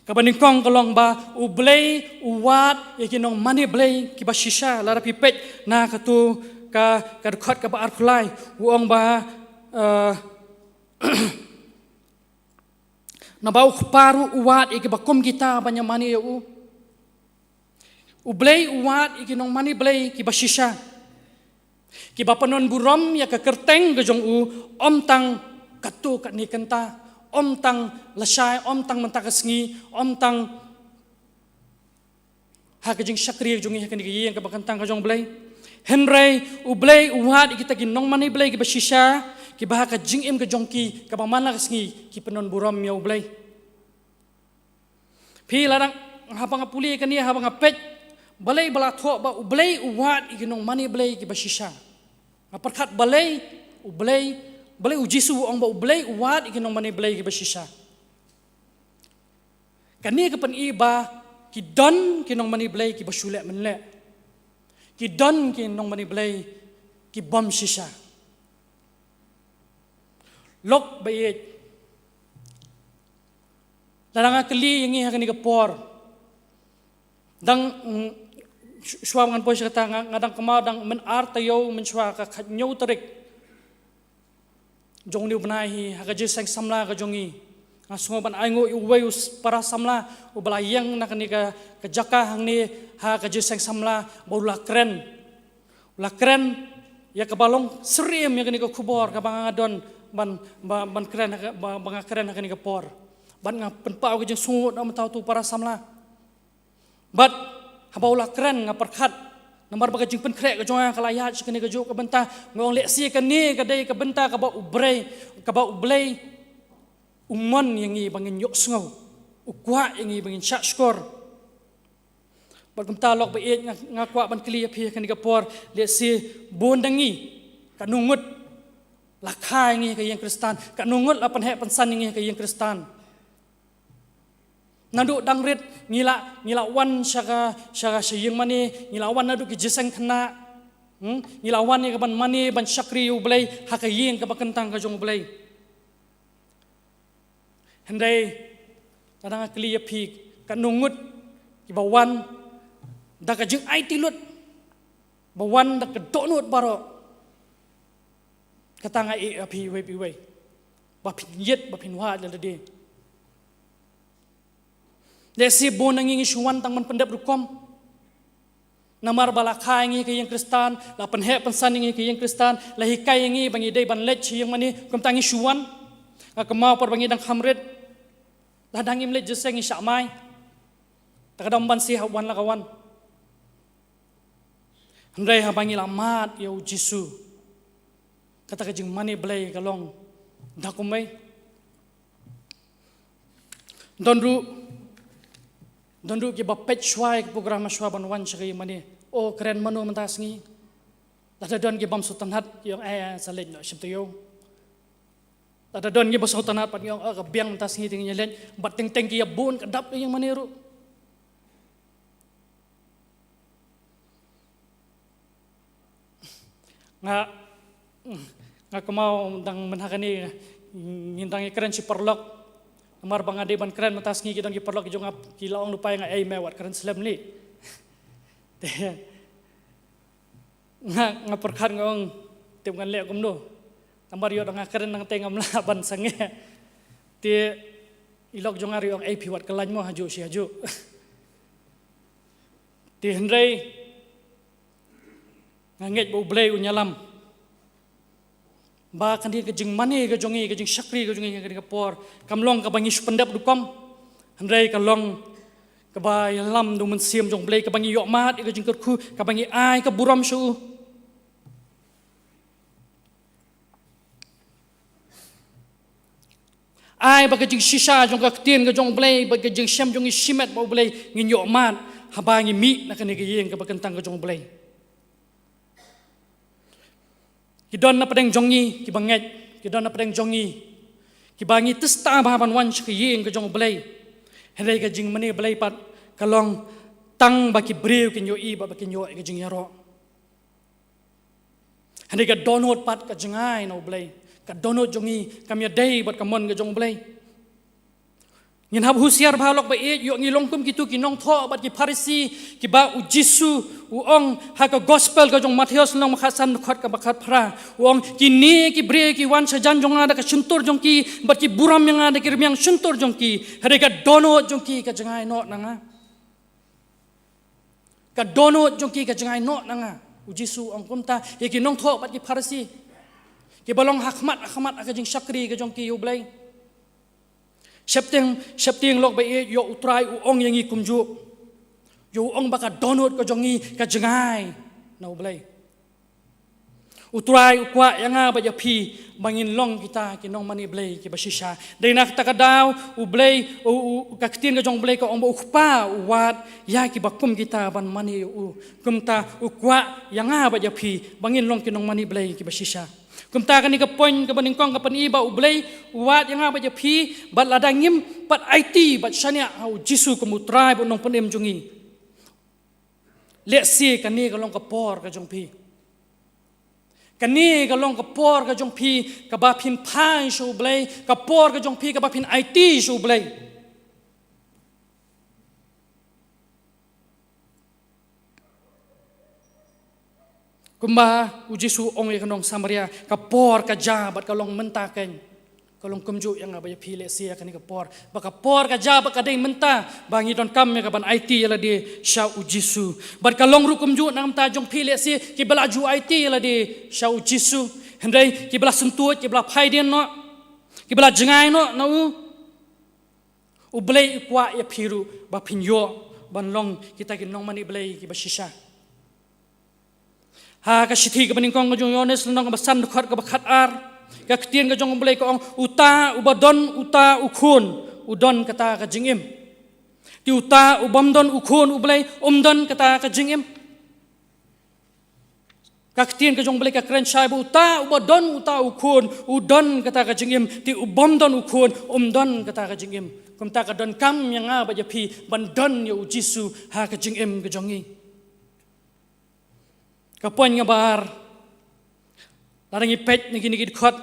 Kaba nyngkong ka long ba U Blei u wad ïa ki nongmane Blei kiba shisha. Lada phi peit na katu ka, ka dkhot kaba arphew lai, u ong ba, eh, naba U Kpa ruh u wad ïa kiba kum kita ban ïamane ïa u. U Blei u wad ïa ki nongmane Blei kiba shisha, kiba pynlong burom ïa ka kyrteng ka jong u, ym tang katto katne kynta, ym tang lashai, ym tang mynta ka sngi, ym tang ha ka jingshakri jong ngi ha kane ka ïing kaba kyntang ka jong U Blei. Hynrei U Blei u wad ïa kita ki nongmane Blei kiba shisha, kiba ha ka jingim ka jong ki kaba man la ka sngi ki pynlong burom ïa U Blei. Phi la dang, haba nga pule kane, haba nga peit, balei ba la thoh ba U Blei u wad ïa ki nongmane Blei kiba shisha? Nga pyrkhat balei U Blei, balei U Jisu u ong ba U Blei u wad ïa ki nongmane Blei kiba shisha. Kane ka pyni ba Ki don ki nongmane Blei kiba shu leh mynleh. Ki don ki nongmane Blei ki bym shisha. Lok ba ïeit. Lada nga kylli ïa ngi ha kane ka por. Dang, mm, sh-, shuwa ngan poi sha kata nga, nga dang kynmaw dang mynta taïew mynshuwa ka khathynñiew tarik jong une u bnai hi ha ka jingïaseng samla ka jong ngi. Nga sngew ban ai nguh ïa uwei u s-, para samla uba la ïeng na kane ka, ka jaka hangne ha ka jingïaseng samla ba u la kren. U la kren ïa kaba long syriem ïa kane ka khubor kaba nga don ban, ba, ban kren ha ka, ba, ba nga kren ha kane ka por. Bad nga pynpaw ka jingsngewnguh na mynta uto u para samla. Bad haba u la kren nga pyrkhat. Namar ba ka jingpynkhreh ka jong nga ka la ïaid sha kane kajuh ka bynta, nga ong lehse kane ka dei ka bynta kaba U Blei, kaba U Blei u mon ïa ngi ba ngin ïohsngew, u kwah ïa ngi ba ngin shahshkor. Bad kumta lok ba ïeit nga, nga kwah ban kylli ïa phi ha kane ka por, lehse bun na ngi katno ngut la kha ïa ngi ha ka ïing Khristan, katno ngut la pynheh pynsan ïa ngi ha ka ïing Khristan. Naduh dang rit ngi la, ngi la wan sha ka, sha ka, sha ïing mane, ngi la wan naduh ki jingïaseng khynnah. Hmm? Ngi la wan ïa ka ban mane, ban shakri ïa U Blei ha ka ïing kaba kyntang ka jong U Blei. Hynrei lada nga kylli ïa phi, katno ngut kiba wan da ka jingaiti lut, ba wan da ka dohnud baroh. Kata nga ïeh ïa phi iwei pa iwei ba phin ïeit, ba phin wad ïa lade. Lehse bun na ngi ngi shu wan tang ban pyndep rukom. Namar ba la kha ïa ngi ha ka ïing Khristan, la pynheh pynsan ïa ngi ha ka ïing Khristan, la hikai ïa ngi ba ngi dei ban leit sha ïing mane, kumta ngi shu wan. Nga kynmaw por ba ngi dang kham rit, lada ngim leit jingïaseng ngi shah mai. Te ka dang ban sih hap wan la ka wan. Hynrei haba ngi la mad ïa U Jisu, kata ka jingmane Blei ka long da kumwei. Don ruh, don ruh kiba peit shuwa ïa ka program shuwa ban wan sha ka ïing mane. O, kren mano mynta sngi? Lada don ki bym sngewtynnat ki ong, eh, sa leit noh shim taïew. Lada don kiba sngewtynnat pat ki ong, oh, ka biang mynta sngi te ngin ïa leit. Bad teng teng ki ïa bun ka dap ka ïing mane ruh. Nga, nga kynmaw dang mynta kane ngin dang ïa kren shi paralok. Namar ba nga dei ban kren mynta sngi, ki don ki paralok ki jong nga ki la ong lypa ïa nga, ei me wat kren slem lei. Te nga, nga pyrkhat nga ong, tip ngan leh kumno. Namar ïoh da nga kren nangta ngam lah ban sangeh. Te i lok jong nga ruh i ong, ei phi wat kyllain mo, hajuh shi hajuh. Te hynrei nga ngeit ba U Blei un ïalam ba kane ka jingmane ka jong ngi, ka jingshakri ka jong ngi ha kane ka por, kam long kaba ngi shu pyndep rukom. Hynrei ka long kaba ïalam da U Mynsiem jong U Blei, kaba ngi ïohmad ïa ka jingkyrkhu, kaba ngi ai ka burom sha U. Ai ba ka jingshisha jong ka ktien ka jong U Blei, ba ka jingshem jong ngi shimet bad U Blei, ngin ïohmad haba ngi mih na kane ka ïing kaba kyntang ka jong U Blei. Ki don na pdeng jong ngi kiba ngeit, ki don na pdeng jong ngi kiba ngi tista bha ban wan sha ka ïing ka jong U Blei. Hynrei ka jingmane Blei pat ka long tang ba ki briew kin ïohi bad ba kin ïoh ïa ka jingïaroh. Hynrei ka dohnud pat ka jngai na U Blei. Ka dohnud jong ngi kam ïadei bad ka mon ka jong U Blei. Ngin hap husiar bha lok ba ïeit, ïoh ngi long kum kito ki nongthoh bad ki Pharisi, kiba U Jisu u ong ha ka gospel ka jong Mathaios lynnong ba khatsan dkhot kaba khatphra. U ong, kine ki briew ki wan shajan jong nga da ka shyntur jong ki bad ki burom ïa nga da ki rmiang shyntur jong ki. Hynrei ka dohnud jong ki ka jngai noh na nga. Ka dohnud jong ki ka jngai noh na nga. U Jisu u ong kumta ïa ki nongthoh bad ki Pharisi, kiba long ha khmat ha khmat ha ka jingshakri ka jong ki ïa U Blei. Sheptieng, sheptieng lok ba ïeit, ïoh U Trai u ong ïa ngi kumjuh. Ïoh u ong ba ka dohnud ka jong ngi ka jngai na U Blei. U Trai u kwah ïa nga bad ïa phi ba ngin long kita ki nongmane Blei kiba shisha. Dei na kata ka daw, U Blei, u, u, ka ktien ka jong U Blei ka ong ba U Kpa u wad ïa kiba kum kita ban mane ïa u. Kumta u kwah ïa nga bad ïa phi ba ngin long ki nongmane Blei kiba shisha. Kumta kane ka point kaba nyngkong ka pyni ba U Blei u wad ïa nga bad ïa phi, bad lada ngim pat aiti bad shaniah ha U Jisu kum U Trai bad U Nongpynim jong ngi, lehse kane ka long ka por ka jong phi. Kane ka long ka por ka jong phi kaba phin phai sha U Blei, ka por ka jong phi kaba phin aiti sha U Blei. Kumba U Jisu u ong ïa ka nong Samaria, ka por ka jia bad ka long mynta keiñ. Ka long kumjuh ïa nga bad ïa phi lehse ïa kane ka por. Ba ka por ka jia bad ka dei mynta ba ngi donkam ïa ka ban aiti ïa lade sha U Jisu. Bad ka long ruh kumjuh na ka bynta jong phi lehse kiba la ju aiti ïa lade sha U Jisu. Hynrei kiba la syntuid, kiba la phaidien noh, kiba la jngai noh na u. U Blei u kwah ïa phi ruh ba phin ïoh ban long kita ki nongmane Blei kiba shisha. Ha ka shithi kaba nyngkong ka jong u Ïoannis lynnong kaba san dkhot kaba khatar, ka ktien ka jong U Blei ka ong, uta uba don uta u khun u don kata ka jingim. Te uta u bym don u khun U Blei um don kata ka jingim. Ka ktien ka jong U Blei ka kren shai ba uta uba don uta u khun u don kata ka jingim, te u bym don u khun um don kata ka jingim. Kumta ka donkam ïa nga bad ïa phi ban don ïa U Jisu ha ka jingim ka jong ngi. Ka point kaba ar, lada ngi peit na kine ki dkhot,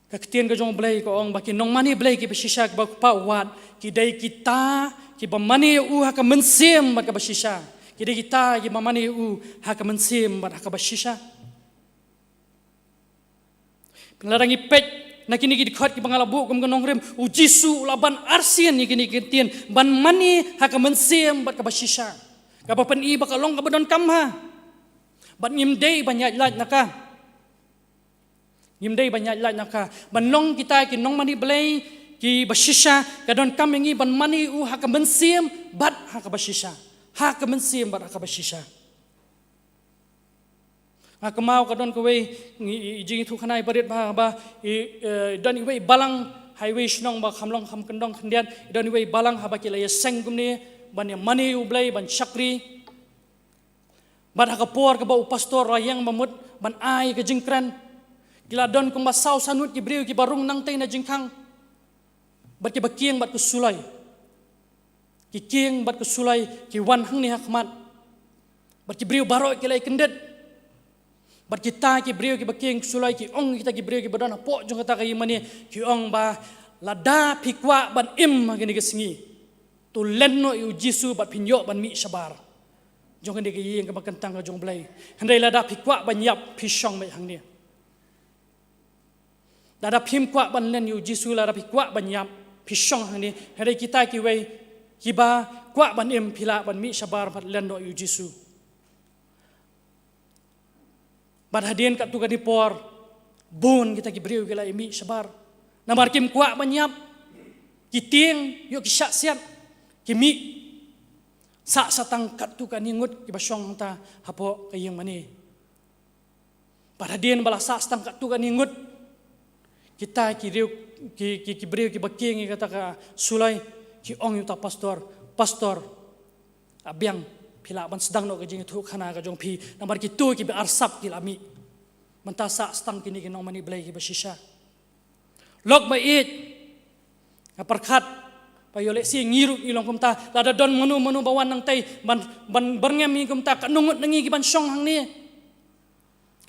ka ktien ka jong U Blei ka ong ba ki nongmane Blei kiba shisha kiba U Kpa u wad ki dei kita kiba mane ïa u ha ka mynsiem bad kaba shisha. Ki dei kita kiba mane ïa u ha ka mynsiem bad ha kaba shisha. Lada ngi peit na kine ki dkhot kiba nga la buh kum ka nongrim, U Jisu u la ban arsien ïa kine ki ktien ban mane ha ka mynsiem bad kaba shisha, kaba pyni ba ka long kaba donkam ha. Bad ngim dei ban ïaid lait na ka. Ngim dei ban ïaid lait na ka. Ban long kita ki nongmane Blei kiba shisha, ka donkam ïa ngi ban mane ïa u ha ka mynsiem bad ha kaba shisha. Ha ka mynsiem bad ha kaba shisha. Nga kynmaw ka don kawei, ngi, i, i jingïathuhkhana iba rit ba, ba, i, eh, don iwei i balang ha iwei i shnong ba kham long kham kyndong khyndiat, i don iwei i balang haba ki la ïaseng kumne ban ïa mane ïa U Blei, ban shakri. Bad ha ka por kaba u pastor u la ïeng ba mut ban ai ka jingkren, ki la don kumba saw sanut ki briew kiba rung nangtei na jingkhang. Bad kiba kieng bad ka suloi. Ki kieng bad ka suloi, ki wan hangne ha khmat. Bad ki briew baroh ki la ïa kyndit. Bad kita ki briew kiba kieng suloi ki ong, kita ki briew kiba don hapoh jong kata ka ïing mane, ki ong ba lada phi kwah ban im ha kane ka sngi, to len noh ïa U Jisu bad phin ïoh ban mih shabar jong kane ka ïing kaba kyntang ka jong U Blei. Hynrei lada phi kwah ban ïap, phi shong beit hangne. Lada phim kwah ban len ïa U Jisu, lada phi kwah ban ïap, phi shong hangne. Hynrei kita kiwei kiba kwah ban im, phi lah ban mih shabar bad len noh ïa U Jisu. Bad hadien katto katne por, bun kita ki briew ki la ïa mih shabar. Namar kim kwah ban ïap, ki tieng, ïoh ki shah siat, ki mih. Sah sa tang katto katne ngut kiba shong hangta hapoh ka ïing mane. Bad hadien ba la sah sa tang katto katne ngut, kita ki riew, ki, ki, ki briew kiba kieng ïa kata ka suloi, ki ong ïa uta pastor, "Pastor, a biang, phi lah ban sdang noh ka jingïathuhkhana ka jong phi, namar kito kiba arsap ki la mih. Mynta sah sa tang kine ki nongmane Blei kiba shisha." Lok ba ïeit, nga pyrkhat ba ïoh lehse ngi ruh ngi long kumta, lada don mano mano ba wan nangtei ban, ban byrngem ïa ngi kumta, katno ngut na ngi ki ban shong hangne.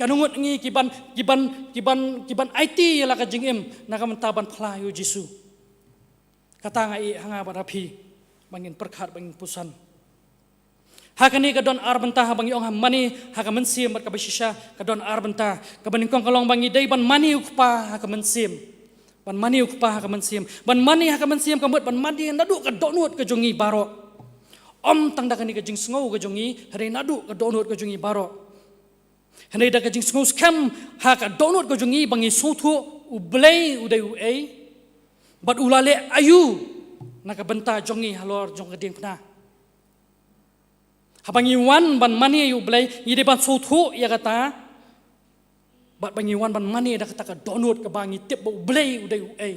Katno ngut na ngi ki ban, ki ban, ki ban, ki ban aiti ïa la ka jingim na ka bynta ban phla ïa U Jisu. Kata nga ïeh ha nga bad ha phi ba ngin pyrkhat, ba ngin puson. Ha kane ka don ar bynta, haba ngi ong ha mane ha ka mynsiem bad kaba shisha, ka don ar bynta. Kaba nyngkong ka long ba ngi dei ban mane U Kpa ha ka mynsiem. Ban mane U Kpa ha ka mynsiem. Ban mane ha ka mynsiem ka mut ban mane naduh ka dohnud ka jong ngi baroh. Ym tang da kane ka jingsngew ka jong ngi, hynrei naduh ka dohnud ka jong ngi baroh. Hynrei da ka jingsngew skhem ha ka dohnud ka jong ngi ba ngi sngewthuh U Blei u dei uei, bad u la leh aïu na ka bynta jong ngi halor jong ka diengphna. Haba ngi wan ban mane ïa U Blei, ngi dei ban sngewthuh ïa kata. Bad ba ngi wan ban mane da kata ka dohnud kaba ngi tip ba U Blei u dei uei.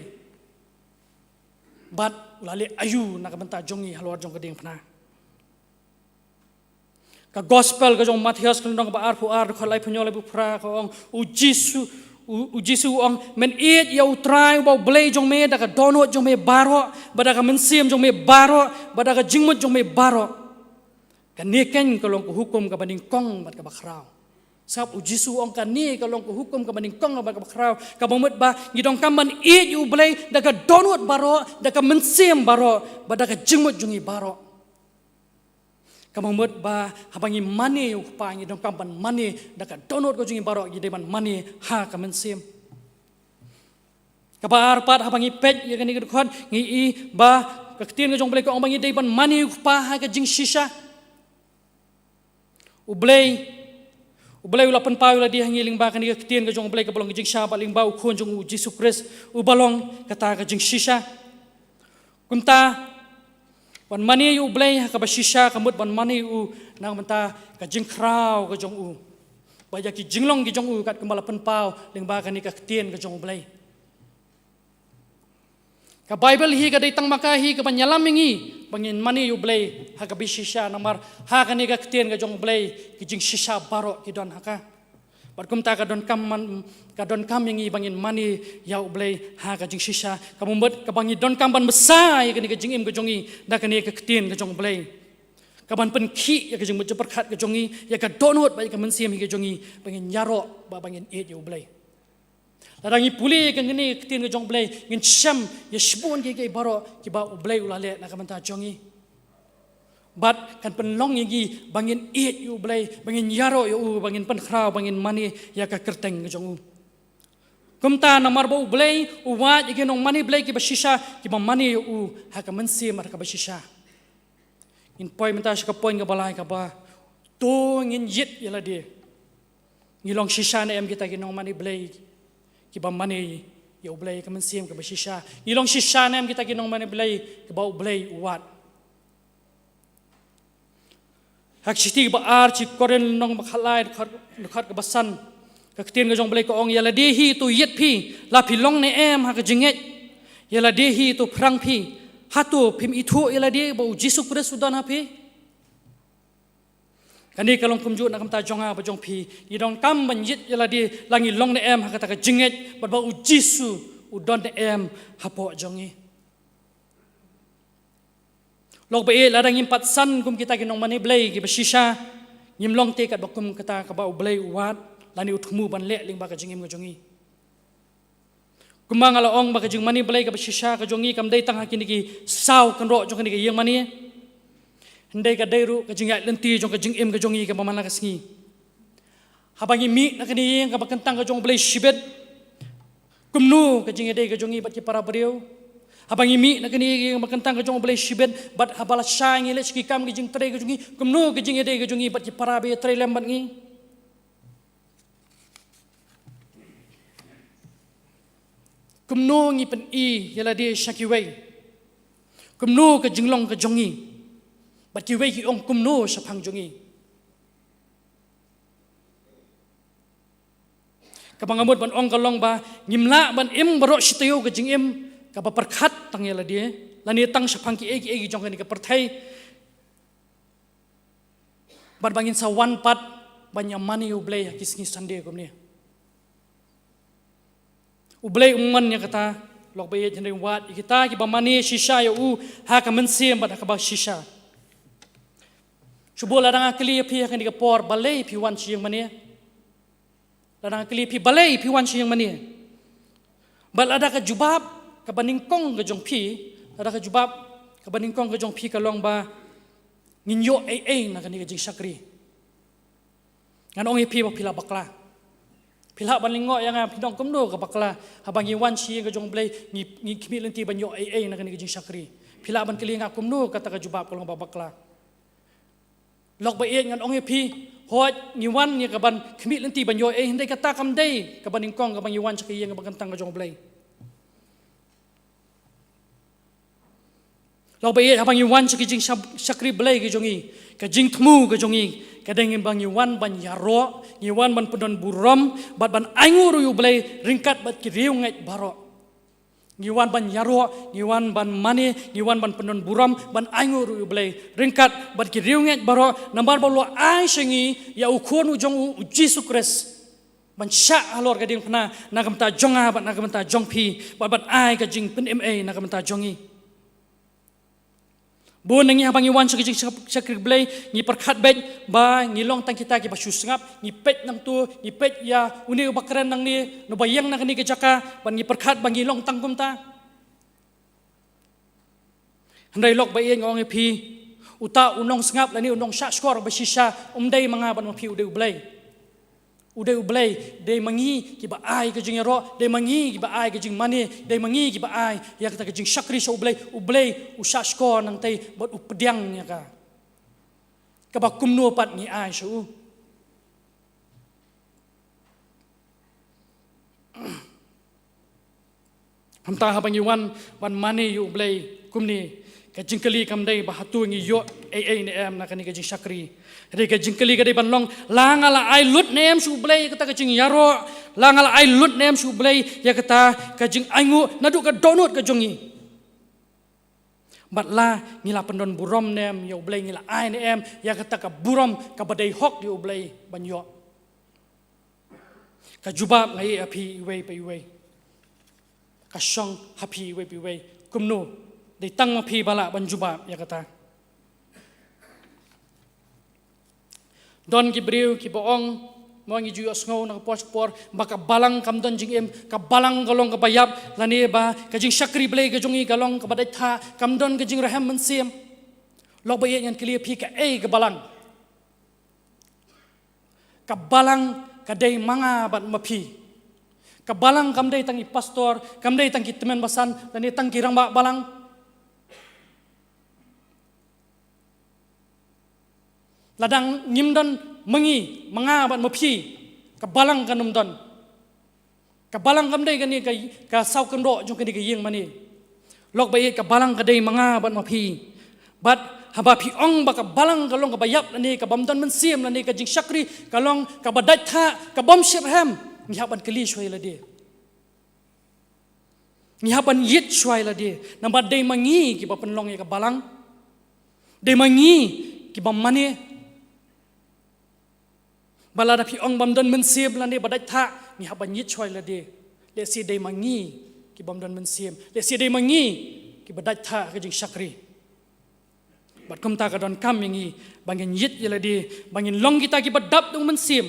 Bad u la leh aïu na ka bynta jong ngi halor jong ka diengphna. Ka gospel ka jong u Mathaios ka lynnong kaba arphew ar, dkhot laiphew hynñiew, laiphew phra ka ong, u Jisu, u, u Jisu u ong, men ïeit ïa U Trai uba U Blei jong me da ka dohnud jong me baroh, bad da ka mynsiem jong me baroh, bad da ka jingmut jong me baroh. Kane keiñ ka long ka hukum kaba nyngkong bad kaba khraw. Sngap, u Jisu u ong kane ka long ka hukum kaba nyngkong bad kaba khraw. Kaba mut ba ngi donkam ban ïeit ïa U Blei da ka dohnud baroh, da ka mynsiem baroh, bad da ka jingmut jong ngi baroh. Kaba mut ba haba ngi mane ïa U Kpa ngi donkam ban mane da ka dohnud ka jong ngi baroh, ngi dei ban mane ha ka mynsiem. Kaba ar pat, haba ngi peit ïa kane ka dkhot, ngi i ba ka ktien ka jong U Blei ka ong ba ngi dei ban mane ïa U Kpa ha ka jingshisha. U Blei, U Blei u la pynpaw ïa lade ha ngi lyngba kane ka ktien ka jong U Blei kaba long ka jingshisha, bad lyngba U Khun jong u, Jisu Khrist, uba long kata ka jingshisha. Kumta, ban mane ïa U Blei ha kaba shisha ka mut ban mane ïa u na ka bynta ka jingkhraw ka jong u, bad ïa ki jinglong ki jong u, kat kumba la pynpaw lyngba kane ka ktien ka jong U Blei. Ka Baibl hi ka dei tang ma ka hi kaban ïalam ïa ngi ba ngin mane ïa U Blei ha kaba shisha, namar ha kane ka ktien ka jong U Blei ki jingshisha baroh ki don ha ka. Bad kumta ka donkam man, ka donkam ïa ngi ba ngin mane ïa U Blei ha ka jingshisha. Kaba mut kaba ngi donkam ban bsa ïa kane ka jingim ka jong ngi da kane ka ktien ka jong U Blei, kaban pynkhih ïa ka jingmut jingpyrkhat ka jong ngi, ïa ka dohnud bad ïa ka mynsiem hi ka jong ngi, ba ngin ïaroh bad ba ngin ïeit ïa U Blei. Lada ngi pule ïa kane ka ktien ka jong U Blei, ngin shem ïa shibun kiei kiei baroh kiba U Blei u la leh na ka bynta jong ngi. Bad kan pynlong ïa ngi ba ngin ïeit ïa U Blei, ba ngin ïaroh ïa u, ba ngin pynkhraw, ba ngin mane ïa ka kyrteng ka jong u. Kumta namar ba U Blei u wad ïa ki nongmane Blei kiba shisha, kiba mane ïa u ha ka mynsiem bad ha kaba shisha. Ngin poi mynta sha ka point kaba lai, kaba to ngin ïeit ïa lade. Ngi long shisha ne em kita ki nongmane Blei kiba mane ïa U Blei ha ka mynsiem kaba shisha? Ngi long shisha ne em kita ki nongmane Blei kiba U Blei u wad? Ha ka shithi kaba ar sha ki Korinth lynnong ba khatlai, dkhot, dkhot kaba san, ka ktien ka jong U Blei ka ong, ïa lade hi to ïeit phi, la phi long ne em ha ka jingngeit? Ïa lade hi to phrang phi, hato phim ithuh ïa lade ba u Jisu Khrist u don ha phi? Kane ka long kumjuh na ka bynta jong nga bad jong phi. Ngi donkam ban ïeit ïa lade, la ngi long ne em ha kata ka jingngeit, bad ba u Jisu u don ne em hapoh jong ngi. Lok ba ïeit, lada ngim pat san kum kita ki nongmane Blei kiba shisha, ngim long te katba kum kata kaba U Blei u wad lane u thmu ban leh lyngba ka jingim ka jong ngi. Kumba nga la ong ba ka jingmane Blei kaba shisha ka jong ngi kam dei tang ha kine ki saw kynroh jong kane ka ïing mane. Hynrei ka dei ruh ka jingïaid lynti jong ka jingim ka jong ngi kaba man la ka sngi. Haba ngi mih na kane ka ïing kaba kyntang ka jong U Blei shibit, kumno ka jingïadei ka jong ngi bad ki para briew? Haba ngi mih na kane ka ïing kaba kyntang ka jong U Blei shibit, bad haba la shai ngi leit sha ki kam ki jingtrei ka jong ngi, kumno ka jingïadei ka jong ngi bad ki para ba ïatrei lem bad ngi? Kumno ngi pyni ïa lade sha kiwei? Kumno ka jinglong ka jong ngi? Bad kiwei ki ong kumno shaphang jong ngi? Kaba nga mut ban ong ka long ba ngim lah ban im baroh shi taïew ka jingim kaba pyrkhat tang ïa lade, lane tang shaphang kiei kiei ki jong kane ka pyrthei. Bad ba ngin sa wan pat ban ïa mane ïa U Blei ha ki sngi Sunday kumne. U Blei um mon ïa kata, lok ba ïeit, hynrei u wad ïa kita kiba mane shisha ïa u ha ka mynsiem bad ha kaba shisha. Shu bun lada nga kylli ïa phi ha kane ka por, balei phi wan sha ïing mane? Lada nga kylli phi balei phi wan sha ïing mane, bad lada ka jubab kaba nyngkong ka jong phi, lada ka jubab kaba nyngkong ka jong phi ka long ba ngin ïoh ei ei na kane ka jingshakri, ngan ong ïa phi ba phi la bakla. Phi lah ban lyngngoh ïa nga, phin ong kumno ka bakla? Haba ngi wan sha ïing ka jong U Blei ngi, ngi khmih lynti ban ïoh ei ei na kane ka jingshakri. Phi lah ban kylli nga kumno kata ka jubab ka long ba bakla. Lok ba ïeit, ngan ong ïa phi, hooid ngi wan ïa kaban khmih lynti ban ïoh ei, hynrei kata kam dei kaba nyngkong kaba ngi wan sha ka ïing kaba kyntang ka jong U Blei. Lok ba ïeit, haba ngi wan sha ka jingshakri Blei ka jong ngi, ka jingthmu ka jong ngi ka dei ba ngi wan ban ïaroh, ngi wan ban pyndon burom bad ban ainguh ruh ïa u Blei ryngkat bad ki riewngeit baroh. Ngi wan ban ïaroh, ngi wan ban mane, ngi wan ban pyndon burom, ban ainguh ruh ïa u Blei ryngkat bad ki riewngeit baroh, namar ba u la ai sha ngi ïa u Khun u jong u, u Jisu Khrist, ban shah halor ka diengphna na ka bynta jong nga bad na ka bynta jong phi, bad ban ai ka jingpynim ei na ka bynta jong ngi. Bun na ngi haba ngi wan sha ka jingshakri Blei, ngi pyrkhat beit ba ngi long tang kita kiba shu sngap, ngi peit nangto, ngi peit ïa une uba kren nangne, uba ïeng na kane ka jaka, bad ngi pyrkhat ba ngi long tang kumta. Hynrei lok ba ïeit, nga ong ïa phi, uta u nongsngap lane u nongshah shkor ba shisha um dei ma nga bad ma phi, u dei u Blei. U dei u Blei, dei ma ngi kiba ai ka jingïaroh, dei ma ngi kiba ai ka jingmane, dei ma ngi kiba ai ïa kata ka jingshakri sha u Blei, u Blei u shah shkor nangtei bad u pdiang ïa ka. Kaba kumno pat ngi ai sha u? Hynta haba ngi wan ban mane ïa u Blei kumne, ka jingkylli kam dei ba hato ngi ïoh ei ei ne em na kane ka jingshakri. Hynrei ka jingkylli ka dei ban long, la nga la ai lut ne em sha u Blei ïa kata ka jingïaroh, la nga la ai lut ne em sha u Blei ïa kata ka jingainguh naduh ka dohnud ka jong ngi. Bad la ngi la pyndon burom ne em ïa u Blei, ngi la ai ne em ïa kata ka burom kaba dei hok ïa u Blei ban ïoh. Ka jubab nga ïa phi iwei pa iwei. Ka shong ha phi iwei pa iwei. Kumno, dei tang ma phi ba lah ban jubab ïa kata. Don ki briew kiba ong, mo ngi ju ïohsngew na ka por sha ka por, ba ka balang kam don jingim, ka balang ka long kaba ïap, lane ba ka jingshakri Blei ka jong ngi ka long kaba dait thah, kam don ka jingrhem mynsiem. Lok ba ïeit, ngan kylli ïa phi, kaei ka balang? Ka balang ka dei ma nga bad ma phi. Ka balang kam dei tang i pastor, kam dei tang ki tymmen basan, lane tang ki rangbah balang. Lada ngim don ma ngi, ma nga bad ma phi, ka balang kan ym don. Ka balang kam dei kane ka, ka saw kynroh jong kane ka ïing mane. Lok ba ïeit, ka balang ka dei ma nga bad ma phi. Bad haba phi ong ba ka balang ka long kaba ïap lane kabym don mynsiem lane ka jingshakri ka long kaba dait thah, kabym shitrhem, ngi hap ban kylli shuwa ïa lade. Ngi hap ban ïit shuwa ïa lade, namar dei ma ngi kiba pynlong ïa ka balang. Dei ma ngi kiba mane. Ba lada phi ong bym don mynsiem lane ba dait thah, ngi hap ban ïit shuwa ïa lade. Lehse dei ma ngi kibym don mynsiem, lehse dei ma ngi kiba dait thah ha ka jingshakri. Bad kumta ka donkam ïa ngi ba ngin ïit ïa lade, ba ngin long kita kiba dap da u Mynsiem.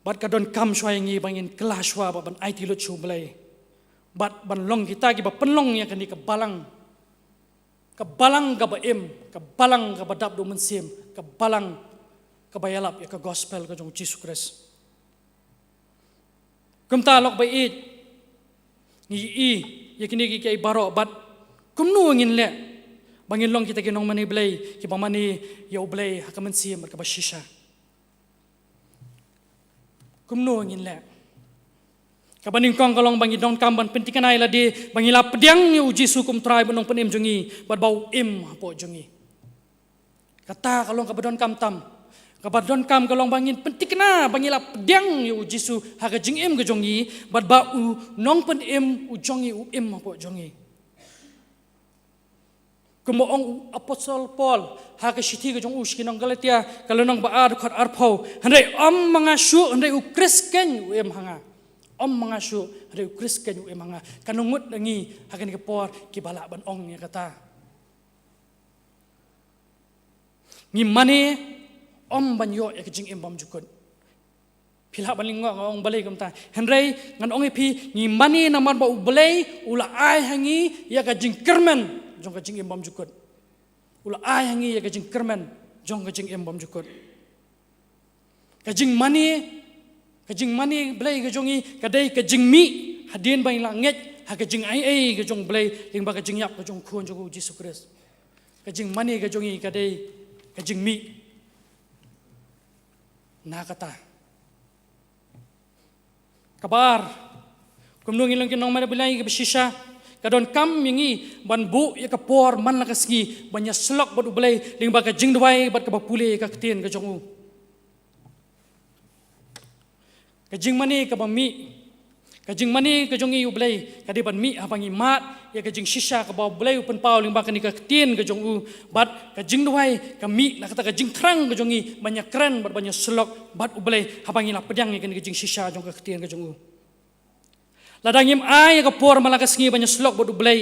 Bad ka donkam shuwa ïa ngi ba ngin kylla shuwa bad ban aiti lut sha U Blei, bad ban long kita kiba pynlong ïa kane ka balang, ka balang kaba im, ka balang kaba dap da u Mynsiem, ka balang kaba ïalap ïa ka gospel ka jong U Jisu Khrist. Kumta lok ba ïeit, ngi ïohi ïa kine kiei kiei baroh, bad kumno ngin leh ba ngin long kita ki nongmane Blei kiba mane ïa U Blei ha ka mynsiem bad kaba shisha? Kumno ngin leh? Kaba nyngkong ka long ba ngi donkam ban pynthikna ïa lade ba ngi la pdiang ïa U Jisu kum Trai bad Nongpynim jong ngi, bad ba U im hapoh jong ngi. Kata ka long kaba donkam tam. Kaba donkam ka long ba ngin pynthikna ba ngi la pdiang ïa U Jisu ha ka jingim ka jong ngi, bad ba U Nongpynim U jong ngi U im hapoh jong ngi. Kumba ong u Apostol Paul ha ka shithi ka jong u sha ki nong Galatia, ka lynnong ba ar, dkhot arphew: Hynrei ym ma nga shuh, hynrei U Khrist keiñ u im ha nga. Ym ma nga shuh, hynrei U Khrist keiñ u im ha nga. Kan ngut na ngi ha kane ka por kiba lah ban ong ïa kata. Ngi mane ym ban ïoh ïa ka jingim bymjukut. Phi lah ban lyngngoh nga ong balei kumta. Hynrei ngan ong ïa phi, ngi mane namar ba U Blei u la ai ha ngi ïa ka jingkyrmen jong ka jingim bymjukut. U la ai ha ngi ïa ka jingkyrmen jong ka jingim bymjukut. Ka jingmane, ka jingmane Blei ka jong ngi ka dei ka jingmih hadien ba ngi la ngeit ha ka jingaiei ka jong U Blei lyngba ka jingïap ka jong U Khun jong U Jisu Khrist. Ka jingmane ka jong ngi ka dei ka jingmih na kata. Kaba ar, kumno ngin long ki nongmane Blei kiba shisha? Ka donkam ïa ngi ban buh ïa ka por man la ka sngi ban ïasyllok bad U Blei lyngba ka jingduwai bad kaba pule ïa ka ktien ka jong u. Ka jingmane kaba mih, ka jingmane ka jong ngi ïa U Blei ka dei ban mih haba ngi mad ïa ka jingshisha kaba U Blei u pynpaw lyngba kane ka ktien ka jong u, bad ka jingduwai ka mih na kata ka jingthrang ka jong ngi ban ïakren bad ban ïasyllok bad U Blei haba ngi la pdiang ïa kane ka jingshisha jong ka ktien ka jong u. Lada ngim ai ïa ka por man la ka sngi ban ïasyllok bad U Blei,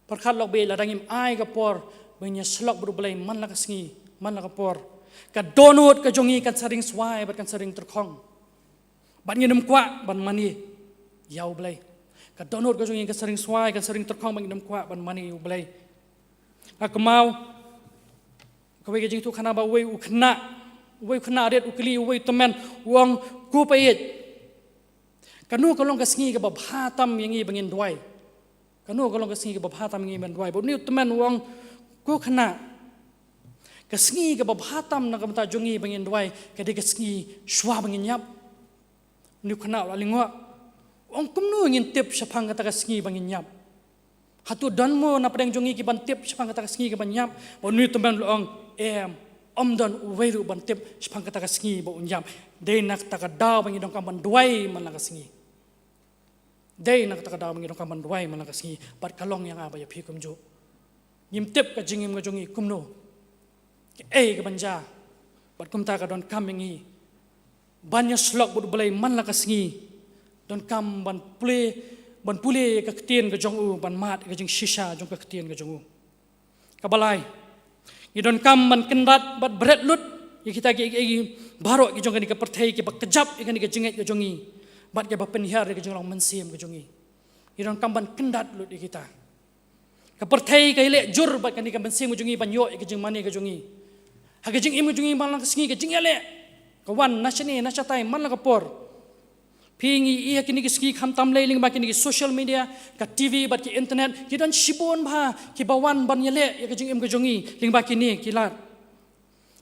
pyrkhat lok beit, lada ngim ai ïa ka por ban ïasyllok bad U Blei man la ka sngi, man la ka por, ka dohnud ka jong ngi kan sa ring swai bad kan sa ring tyrkhong, bad ngin ym kwah ban mane ïa U Blei. Ka dohnud ka jong ngi kan sa ring swai, kan sa ring tyrkhong, bad ngin ym kwah ban mane ïa U Blei. Nga kynmaw kawei ka jingïathuhkhana ba uwei u khynnah, uwei u khynnah rit u kylli uwei u tymmen, u ong, "Ko paid, kano ka long ka sngi kaba bha tam ïa ngi ba ngin duwai? Kano ka long ka sngi kaba bha tam ïa ngi ban duwai?" Bad une u tymmen u ong, "Ko khynnah, ka sngi kaba bha tam na ka bynta jong ngi ba ngin duwai ka dei ka sngi shuwa ba ngin ïap." Une u khynnah u la lyngngoh, u ong, "Kumno ngin tip shaphang kata ka sngi ba ngin ïap? Hato don mo na pdeng jong ngi ki ban tip shaphang kata ka sngi ka ban ïap?" Bad une u tymmen u la ong, "Em, ym don uwei ruh ban tip shaphang kata ka sngi ba un ïap. Dei na kata ka daw ba ngi donkam ban duwai man la ka sngi. Dei na kata ka daw ba ngi donkam ban duwai man la ka sngi." Bad ka long ïa nga bad ïa phi kumjuh. Ngim tip ka jingim ka jong ngi kumno, kaei ka ban jia. Bad kumta ka donkam ïa ngi ban ïasyllok bad U Blei man la ka sngi. Donkam ban pule, ban pule ïa ka ktien ka jong u, ban mad ïa ka jingshisha jong ka ktien ka jong u. Kaba lai, ngi donkam ban kyndat bad bret lut ïa kita ki, ki, ki baroh ki jong kane ka pyrthei kiba kjap ïa kane ka jingngeit ka jong ngi bad kiba pynhiar ïa ka jinglong mynsiem ka jong ngi. Ngi donkam ban kyndat lut ïa kita. Ka pyrthei ka ïaleh jur bad kane ka mynsiem ka jong ngi ban ïoh ïa ka jingmane ka jong ngi. Ha ka jingim ka jong ngi man la ka sngi, ka jingïaleh ka wan na shane na shatai man la ka por. Phi, ngi ïohi ha kine ki sngi khamtam lei lyngba kine ki social media, ka T V bad ki internet, ki don shibun bha kiba wan ban ïaleh ïa ka jingim ka jong ngi lyngba kine ki lad.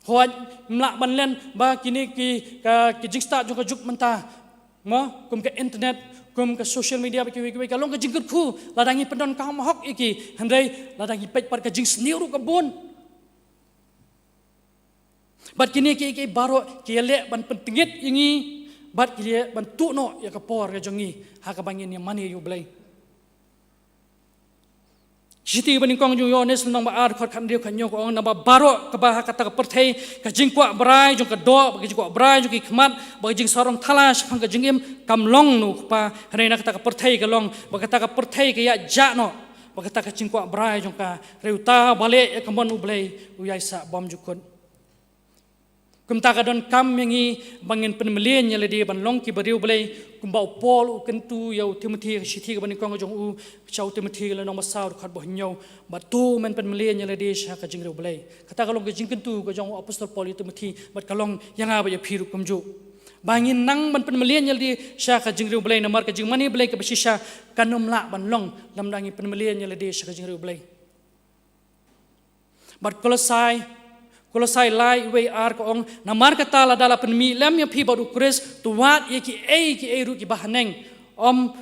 Hooid, ym lah ban len ba kine ki, ka, ki jingstad jong ka juk mynta, mo, kum ka internet, kum ka social media bad kiwei kiwei, ka long ka jingkyrkhu lada ngi pyndonkam hok ïa ki. Hynrei lada ngi peit pat, ka jingsniew ruh ka bun. Bad kine ki, ki baroh ki ïaleh ban pyntngit ïa ngi bad ki ïaleh ban tuh noh ïa ka por ka jong ngi ha kaba ngin ïa mane ïa U Blei. Shithi ba nyngkong jong u Ïoannis lynnong ba ar, dkhot khathynriew khathynñiew ka ong, "Naba baroh kaba ha kata ka pyrthei, ka jingkwah brai jong ka doh bad ka jingkwah brai jong ki khmat bad ka jingsarong thala shaphang ka jingim, kam long na U Kpa, hynrei na kata ka pyrthei ka long, bad kata ka pyrthei ka ïaid jah noh, bad kata ka jingkwah brai jong ka. Hynrei uta uba leh ïa ka mon U Blei u ïaisah bymjukut." Kumta ka donkam ïa ngi ba ngin pynmlien ïa lade ban long ki briew Blei, kumba u Paul u kyntu ïa u Timothi ha ka shithi kaba nyngkong jong u sha u Timothi, lynnong ba saw, dkhot ba hynñiew, ba to men pynmlien ïa lade sha ka jingriewblei. Kata ka long ka jingkyntu ka jong u apostol Paul ïa u Timothi, bad ka long ïa nga bad ïa phi ruh kumjuh, ba ngin nang ban pynmlien ïa lade sha ka jingriewblei, namar ka jingmane Blei kaba shisha kan ym lah ban long lymda ngi pynmlien ïa lade sha ka jingriewblei. Bad Kolosai, Kolosai lai, wei, ar ka ong, "Namar kata, lada la pynmih lem ïa phi bad U Khrist, to wad ïa kiei kiei ruh kiba haneng, ym,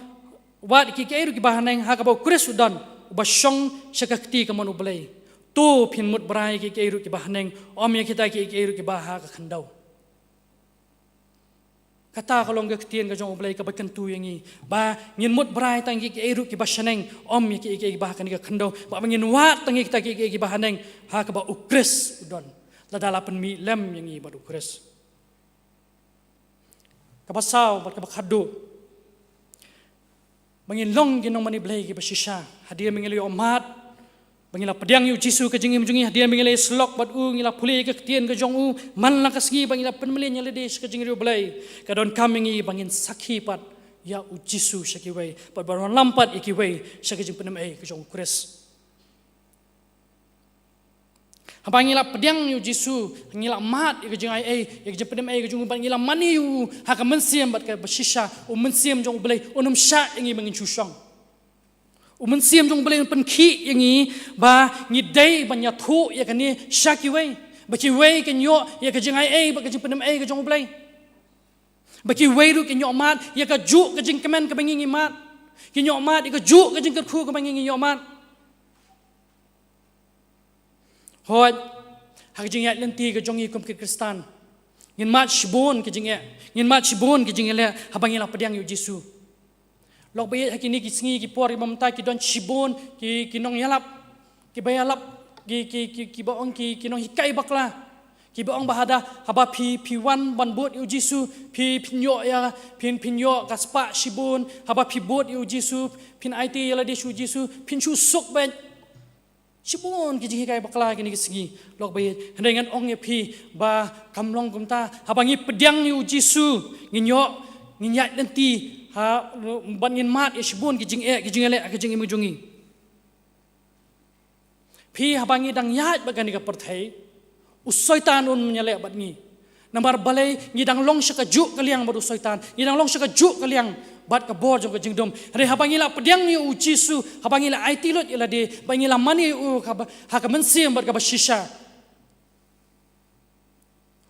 wad ïa kiei kiei ruh kiba haneng ha kaba U Khrist u don, uba shong sha ka kti kamon U Blei. To phin mut brai ïa kiei kiei ruh kiba haneng, ym ïa kita kiei kiei ruh kiba ha ka khyndew." Kata ka long ka ktien ka jong U Blei kaba kyntu ïa ngi, ba ngin mut brai tang ïa kiei kiei ruh kiba shaneng, ym ïa kiei kiei kiba ha kane ka khyndew, ba, ba ngin wad tang ïa kita kiei kiei kiba haneng ha kaba U Khrist u don, lada la pynmih lem ïa ngi bad U Khrist. Kaba saw bad kaba khatduh, ba ngin long ki nongmane Blei kiba shisha. Hadien ba ngi la ïoh mad, ba ngi la pdiang ïa U Jisu ha ka jingim jong ngi, hadien ba ngi la ïasyllok bad U, ngi la pule ïa ka ktien ka jong U man la ka sngi, ba ngi la pynmlien ïa lade sha ka jingriewblei, ka donkam ïa ngi ba ngin sakhi pat ïa U Jisu sha kiwei, bad ban wallam pat ïa kiwei sha ka jingpynim ei ka jong U Khrist. Haba ngi la pdiang ïa U Jisu, ngi la mad ïa ka jingaiei, ïa ka jingpynim ei ka jong U, bad ngi la mane ïa U ha ka mynsiem bad kaba shisha, U Mynsiem jong U Blei un ym shah ïa ngi ba ngin shu shong. U Mynsiem jong U Blei un pynkhih ïa ngi ba ngi dei ban ïathuh ïa kane sha kiwei, ba kiwei kin ïoh ïa ka jingaiei bad ka jingpynim ei ka jong U Blei. Ba kiwei ruh kin ïoh mad ïa kajuh ka jingkmen kaba ngi ngi mad. Ki ïoh mad ïa kajuh ka jingkyrkhu kaba ngi, ngi ïoh mad. Hooid, ha ka jingïaid lynti ka jong ngi kum ki Khristan, ngin mad shibun ki jingeh, ngin mad shibun ki jingeh leh haba ngi la pdiang ïa u Jisu. Lok ba ïeit, ha kine ki sngi ki por kiba mynta ki don shibun ki, ki nongïalap, kiba ïalap, ki, ki, ki, kiba ong ki, ki nonghikai bakla. Kiba ong ba hada, haba phi, phi wan ban bud ïa u Jisu, phi, phin ïoh ïa, phin, phin ïoh ka spah shibun, haba phi bud ïa u Jisu, phin aiti ïa lade sha u Jisu, phin shu suk beit. Shibun ki jinghikai bakla kine ki sngi, lok ba ïeit. Hynrei ngan ong ïa phi ba kam long kumta, haba ngi pdiang ïa u Jisu, ngin ïoh, ngin ïaid lynti, ha, ban ngin mad ïa shibun ki jingeh, ki jingeh leh, ki jingim jong ngi. Phi, haba ngi dang ïaid bad kane ka pyrthei, u Soitan un ym ïaleh bad ngi. Namar balei? Ngi dang long sha kajuh ka liang bad u Soitan, ngi dang long sha kajuh ka liang bad ka bor jong ka jingdum. Hynrei haba ngi la pdiang ïa u Jisu, haba ngi la aiti lut ïa lade, ba ngi la mane ïa u kaba, ha ka mynsiem bad kaba shisha,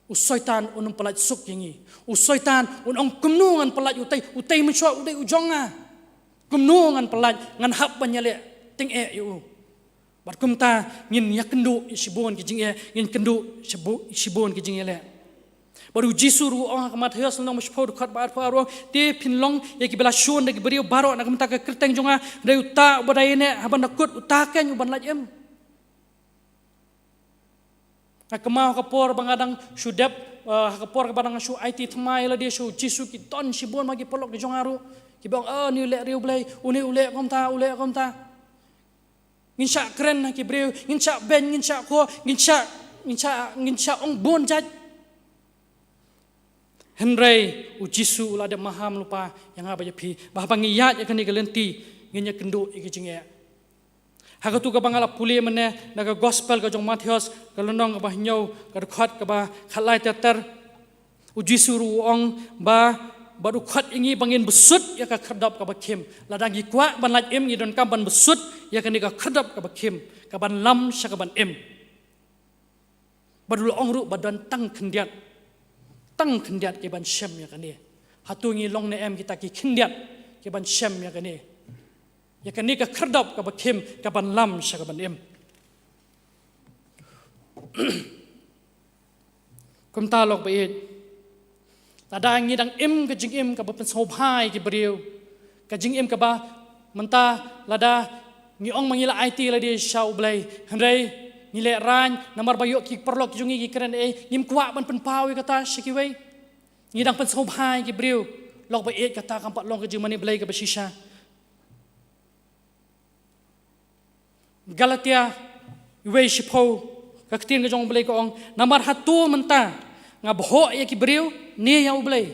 u Soitan un ym pyllait suk ïa ngi. U Soitan un ong, kumno ngan pyllait utei, utei mynshuwa u dei u jong nga. Kumno ngan pyllait, ngan hap ban ïaleh tyngeh ïa u. Bad kumta ngin ïakynduh ïa shibun ki jingeh, ngin kynduh shibu-, shibun ki jingeh leh. Bad u Jisu ruh u ong ha ka Mathaios lynnong ba shiphew dkhot ba arphew ar, u ong, te phin long ïa kiba la shun da ki briew baroh na ka bynta ka kyrteng jong nga, hynrei uta uba dei ne, haba na kut uta keiñ uban lait im. Nga kynmaw ha ka por ba nga dang shu dep, eh, ha ka por kaba dang shu aiti thymmai ïa lade sha u Jisu, ki don shibun ma ki paralok ki jong nga ruh kiba ong, "Oh, une u leh ri U Blei, une u leh kumta, u leh kumta." Ngin shah kren ha ki briew, ngin shah beiñ, ngin shah khoh, ngin shah, ngin shah, ngin shah ong bun jait. Hynrei u Jisu u la dep maham lypa ïa nga bad ïa phi, ba haba ngi ïaid ïa kane ka lynti, ngin ïakynduh ïa ki jingeh. Ha katu kaba nga la pule mynne na ka Gospel ka jong u Mathaios, ka lynnong kaba hynñiew, ka dkhot kaba khatlai ter ter, u Jisu ruh u ong ba, bad u khot ïa ngi ba ngin bsut ïa ka khyrdop kaba khim. Lada ngi kwah ban lait im, ngi donkam ban bsut ïa kane ka khyrdop kaba khim, kaban lam sha kaban im. Bad u la ong ruh ba don tang khyndiat, tang khyndiat kiban shem ïa kane. Hato ngi long ne em kita ki khyndiat kiban shem ïa kane, ïa kane ka khyrdop kaba khim, kaban lam sha kaban im? Kumta lok ba ïeit, lada ngi dang im ka jingim kaba pynsngewbha ïa ki briew, ka jingim kaba mynta lada ngi ong ma ngi la aiti lade sha U Blei, hynrei ngi lehraiñ namar ba ïoh ki paralok jong ngi ki kren ei, ngim kwah ban pynpaw ïa kata sha kiwei. Ngi dang pynsngewbha ïa ki briew, lok ba ïeit, kata kam pat long ka jingmane Blei kaba shisha. Galatia wei shiphew, ka ktien ka jong U Blei ka ong, namar hato mynta nga bhoh ïa ki briew ne ïa U Blei?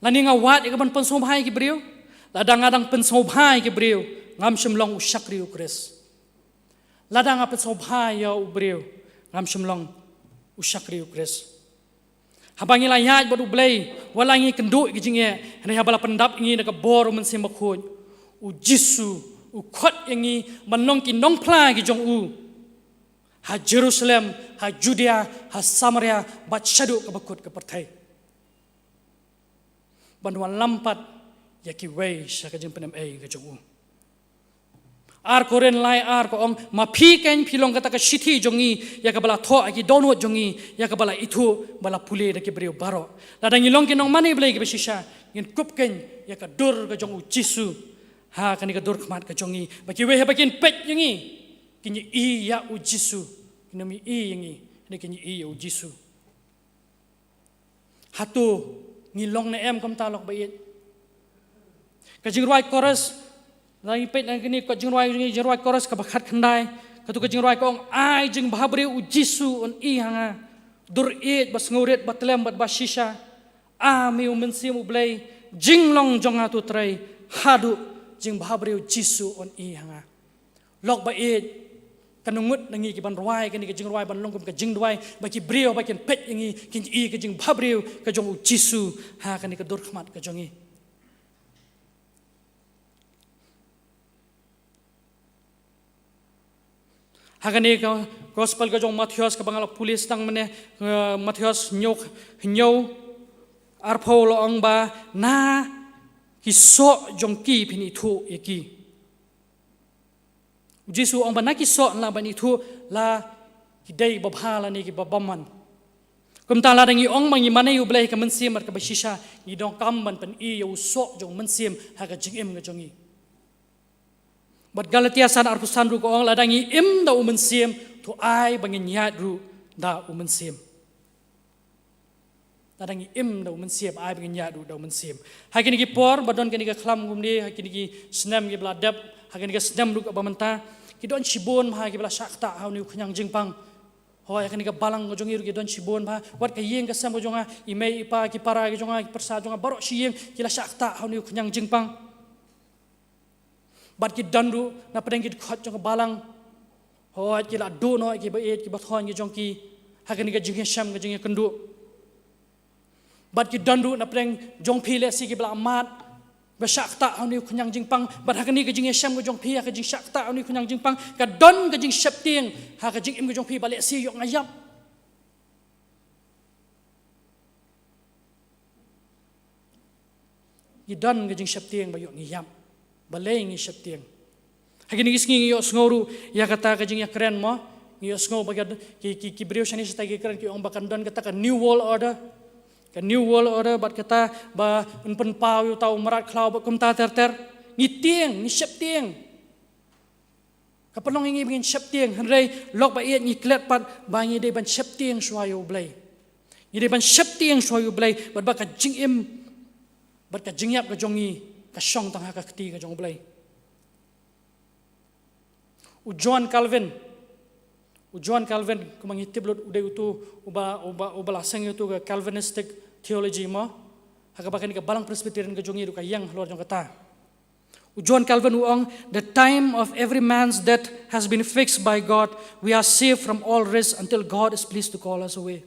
Lane nga wad ïa kaban pynsngewbha ïa ki briew? Lada nga dang pynsngewbha ïa ki briew, ngam shym long u shakri U Khrist. Lada nga pynsngewbha ïa u briew, ngam shym long u shakri U Khrist. Haba ngi la ïaid bad U Blei, wat la ngi kynduh ïa ki jingeh, hynrei haba la pyndap ïa ngi da ka bor U Mynsiem Bakhuid, u Jisu u khot ïa ngi ban long ki nongphla ki jong u ha Jerusalem, ha Judea, ha Samaria, bad shaduh kaba kut ka pyrthei, ban wallam pat ïa kiwei sha ka jingpynim ei ka jong u. Ar Korinth lai ar ka ong, ma phi keiñ phi long kata ka shithi jong ngi, ïa kaba la thoh ha ki dohnud jong ngi, ïa kaba la ithuh bad la pule da ki briew baroh. Lada ngi long ki nongmane Blei kiba shisha, ngin kup keiñ ïa ka dur ka jong u Jisu ha kane ka dur khmat ka jong ngi, ba kiwei haba kin peit ïa ngi, kin ïohi ïa u Jisu. Kin ym ïohi ïa ngi, hynrei kin ïohi ïa u Jisu. Hato ngi long ne em kumta, lok ba ïeit? Ka jingrwai chorus, la ngi peit na kane ka jingrwai, jingrwai chorus kaba khatkhyndai, katu ka jingrwai ka ong, ai jingbhabriew u Jisu un i ha nga, dur ïeit ba sngewrit ba tlem bad ba shisha. A me u Mynsiem U Blei, jinglong jong nga to trei, haduh jingbhabriew Jisu un i ha nga. Lok ba ïeit, kan ngut na ngi kiban rwai kane ka jingrwai ban long kum ka jingduwai, ba ki briew ba kin peit ïa ngi kin ïohi ka jingbabriew ka jong u Jisu ha kane ka dur khmat ka jong ngi. Ha kane ka gospel ka jong u Mathaios kaba nga la pule sdang mynne, eh, Mathaios hynñiew, hynñiew arphew la ong ba na Ki soh jong ki phin ithuh ïa ki. U Jisu u ong ba na ki soh la ban ithuh la ki dei babha lane ki babymman. Kumta lada ngi ong ba ngi mane ïa U Blei ha ka mynsiem bad kaba shisha, ngi donkam ban pyni ïa u soh jong u mynsiem ha ka jingim ka jong ngi. Bad Galatia san arphew san ruh ka ong lada ngi im da u mynsiem, to ai ba ngin ïaid ruh da u mynsiem. Lada ngi im da u mynsiem, ai ba ngin ïaid ruh da u mynsiem. Ha kine ki por ba don kane ka khlam kumne, ha kine ki snem kiba la dep, ha kane ka snem ruh kaba mynta, ki don shibun bha kiba la shah ktah ha une u khñiang jingpang. Hooid, ha kane ka balang ka jong ngi ruh ki don shibun bha. Wat ka ïing ka sem ka jong nga, i mei i pa, ki para ki jong nga, ki pyrsa jong nga, baroh shi ïing ki la shah ktah ha une u khñiang jingpang. Bad ki don ruh na pdeng ki dkhot jong ka balang. Hooid, ki la duh noh ïa ki ba ïeit, ki ba thoiñ ki jong ki ha kane ka jingïashem, ka jingïakynduh. Bad ki don ruh na pdeng jong phi lehse kiba la mad ba shah ktah ha une u khñiang jingpang. Bad ha kane ka jingïashem ka jong phi, ha ka jingshah ktah ha une u khñiang jingpang, ka don ka jingsheptieng ha ka jingim ka jong phi ba lehse ïoh nga ïap. Ngi don ka jingsheptieng ba ïoh ngi ïap. Balei ngi sheptieng? Ha kine ki sngi ngi ïohsngew ruh ïa kata ka jingïakren mo. Ngi ïohsngew ba ki, ki, ki briew shane shatai ki kren, ki ong ba kan don kata ka New World Order. Ka New World Order bad kata ba un pynpaw ïa uta u mrad khlaw bad kumta ter ter. Ngi tieng, ngi sheptieng. Ka pynlong ïa ngi ba ngin sheptieng, hynrei lok ba ïeit ngi klet pat ba ngi dei ban sheptieng shuwa ïa U Blei. Ngi dei ban sheptieng shuwa ïa U Blei, bad ba ka jingim bad ka jingïap ka jong ngi ka shong tang ha ka kti ka jong U Blei. U John Calvin, u John Calvin, kumba ngi tip lut, u dei utu uba, uba, uba la seng ïa utu ka Calvinistic theology mo. Ha kaba kane ka balang Presbyterian ka jong ngi ruh ka ïeng halor jong kata. U John Calvin u ong, "The time of every man's death has been fixed by God. We are saved from all risk until God is pleased to call us away."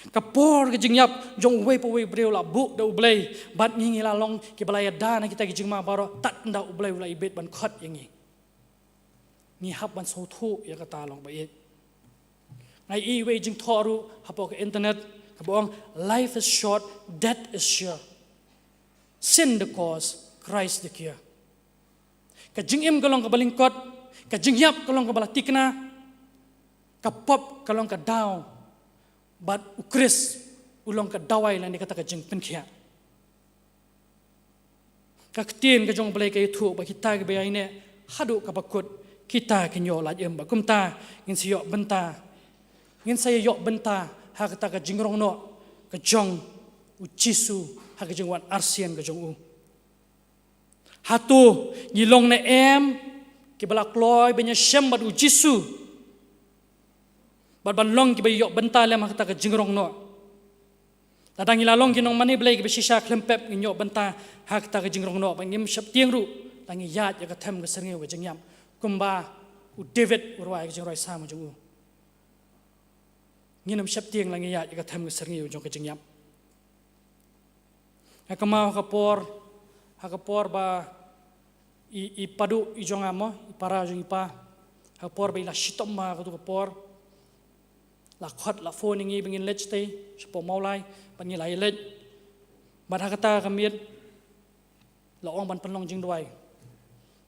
Ka por ka jingïap jong uwei pa uwei u briew la buh da U Blei, bad ngi ngi la long kiba la ïada na kita ki jingma baroh tad ynda U Blei u la ibit ban khot ïa ngi. Ngi hap ban sngewthuh ïa kata long ba ïeit. Nga ïohi iwei i jingthoh ruh hapoh ka internet kaba ong, "Life is short, death is sure. Sin the cause, Christ the cure." Ka jingim ka long kaba lyngkot, ka jingïap ka long kaba la thikna, ka pop ka long ka daw, bad U Khrist u long ka dawai lane kata ka jingpynkhiah. Ka ktien ka jong U Blei ka ïathuh ba kita kiba ïaineh haduh kaba kut, kita kin ïoh lait im. Bad kumta ngin sa ïoh bynta, ngin sa ïoh bynta ha kata ka jingrong noh ka jong U Jisu ha ka jingwan arsien ka jong u. Hato ngi long ne em kiba la kloi ban ïashem bad U Jisu, bad ban long kiba ïoh bynta lem ha kata ka jingrong noh? Lada ngi la long ki nongmane Blei kiba shisha, khlem pep ngin ïoh bynta ha kata ka jingrong noh, bad ngim sheptieng ruh lada ngi ïaid ïa ka them ka syrngiew ka jingïap, kumba u David u rwai ha ka jingrwai Salm jong u. Ngin ym sheptieng lada ngi ïaid ïa ka them ka syrngiew jong ka jingïap. Nga kynmaw ha ka por, ha ka por ba i, i Paduh i jong nga mo, i para jong i pa, ha ka por ba i la shitom ha katu ka por, la khot, la phone ïa ngi ba ngin leit shatei shapoh Mawlai, bad ngi la ïaleit. Bad ha kata ka miet la ong ban pynlong jingduwai.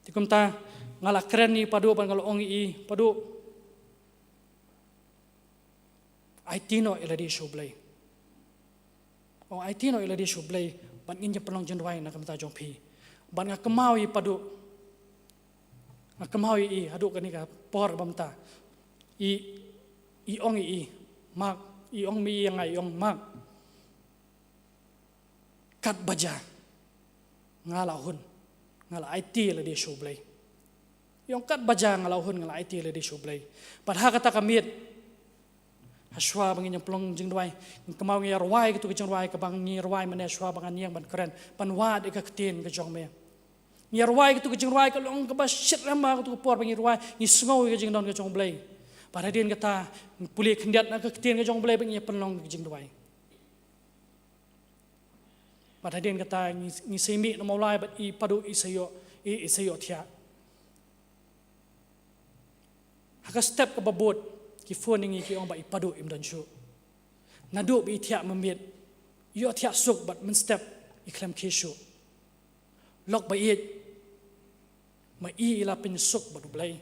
Te kumta nga la kren ïa i Paduh bad nga la ong ïa i, "Paduh, aiti noh ïa lade sha U Blei. Oh, aiti noh ïa lade sha U Blei, bad ngin ïa pynlong jingduwai na ka bynta jong phi." Bad nga kynmaw ïa i Paduh, nga kynmaw ïa i haduh kane ka por ba mynta. I, i ong ïa i, "Mark," i ong ma i ïa nga, i ong, "Mark, kat ba jia nga la hun, nga la aiti ïa lade sha U Blei." I ong, "Kat ba jia nga la hun, nga la aiti ïa lade sha U Blei." Bad ha kata ka miet, ha shuwa ba ngin ïa pynlong jingduwai, nga kynmaw ngi ïa rwai katu ka jingrwai kaba ngi rwai mynne shuwa ba ngan ïeng ban kren, "Ban wad ïa ka ktien ka jong me." Ngi ïa rwai katu ka jingrwai, ka long kaba shit rem ha katu ka por ba ngi rwai, ngi sngew ïa ka jingdon ka jong U Blei. Bad hadien kata ngi pule khyndiat na ka ktien ka jong U Blei bad ngi ïa pynlong ka jingduwai. Bad hadien kata ngi, ngi sa mih na Mawlai bad i Paduh i sa ïoh, i, i sa ïoh thiah. Ha ka step kaba bud ki phone ïa ngi ki ong ba i Paduh im don shuh. Naduh ba i thiah mynmiet, ïoh thiah suk bad mynstep i khlem khie shuh. Lok ba ïeit, ma i i la pynsuk bad U Blei.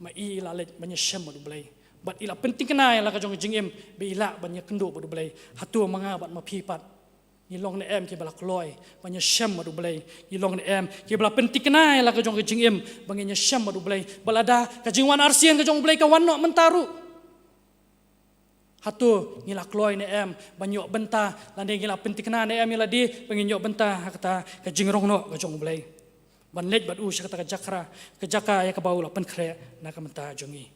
Ma i i la leit ban ïashem bad U Blei. Bad i la pynthikna ïa la ka jong ka jingim ba i lah ban ïakynduh bad U Blei. Hato ma nga bad ma phi pat ngi long ne em kiba la kloi ban ïashem bad U Blei? Ngi long ne em kiba la pynthikna ïa la ka jong ka jingim ba ngin ïashem bad U Blei? Bad lada ka jingwan arsien ka jong U Blei ka wan noh mynta ruh, hato ngi la kloi ne em ban ïoh bynta, lane ngi la pynthikna ne em ïa lade ba ngin ïoh bynta ha kata ka jingrong noh ka jong U Blei, ban leit bad u sha kata ka jaka, ka jaka ïa kaba u la pynkhreh na ka bynta jong ngi?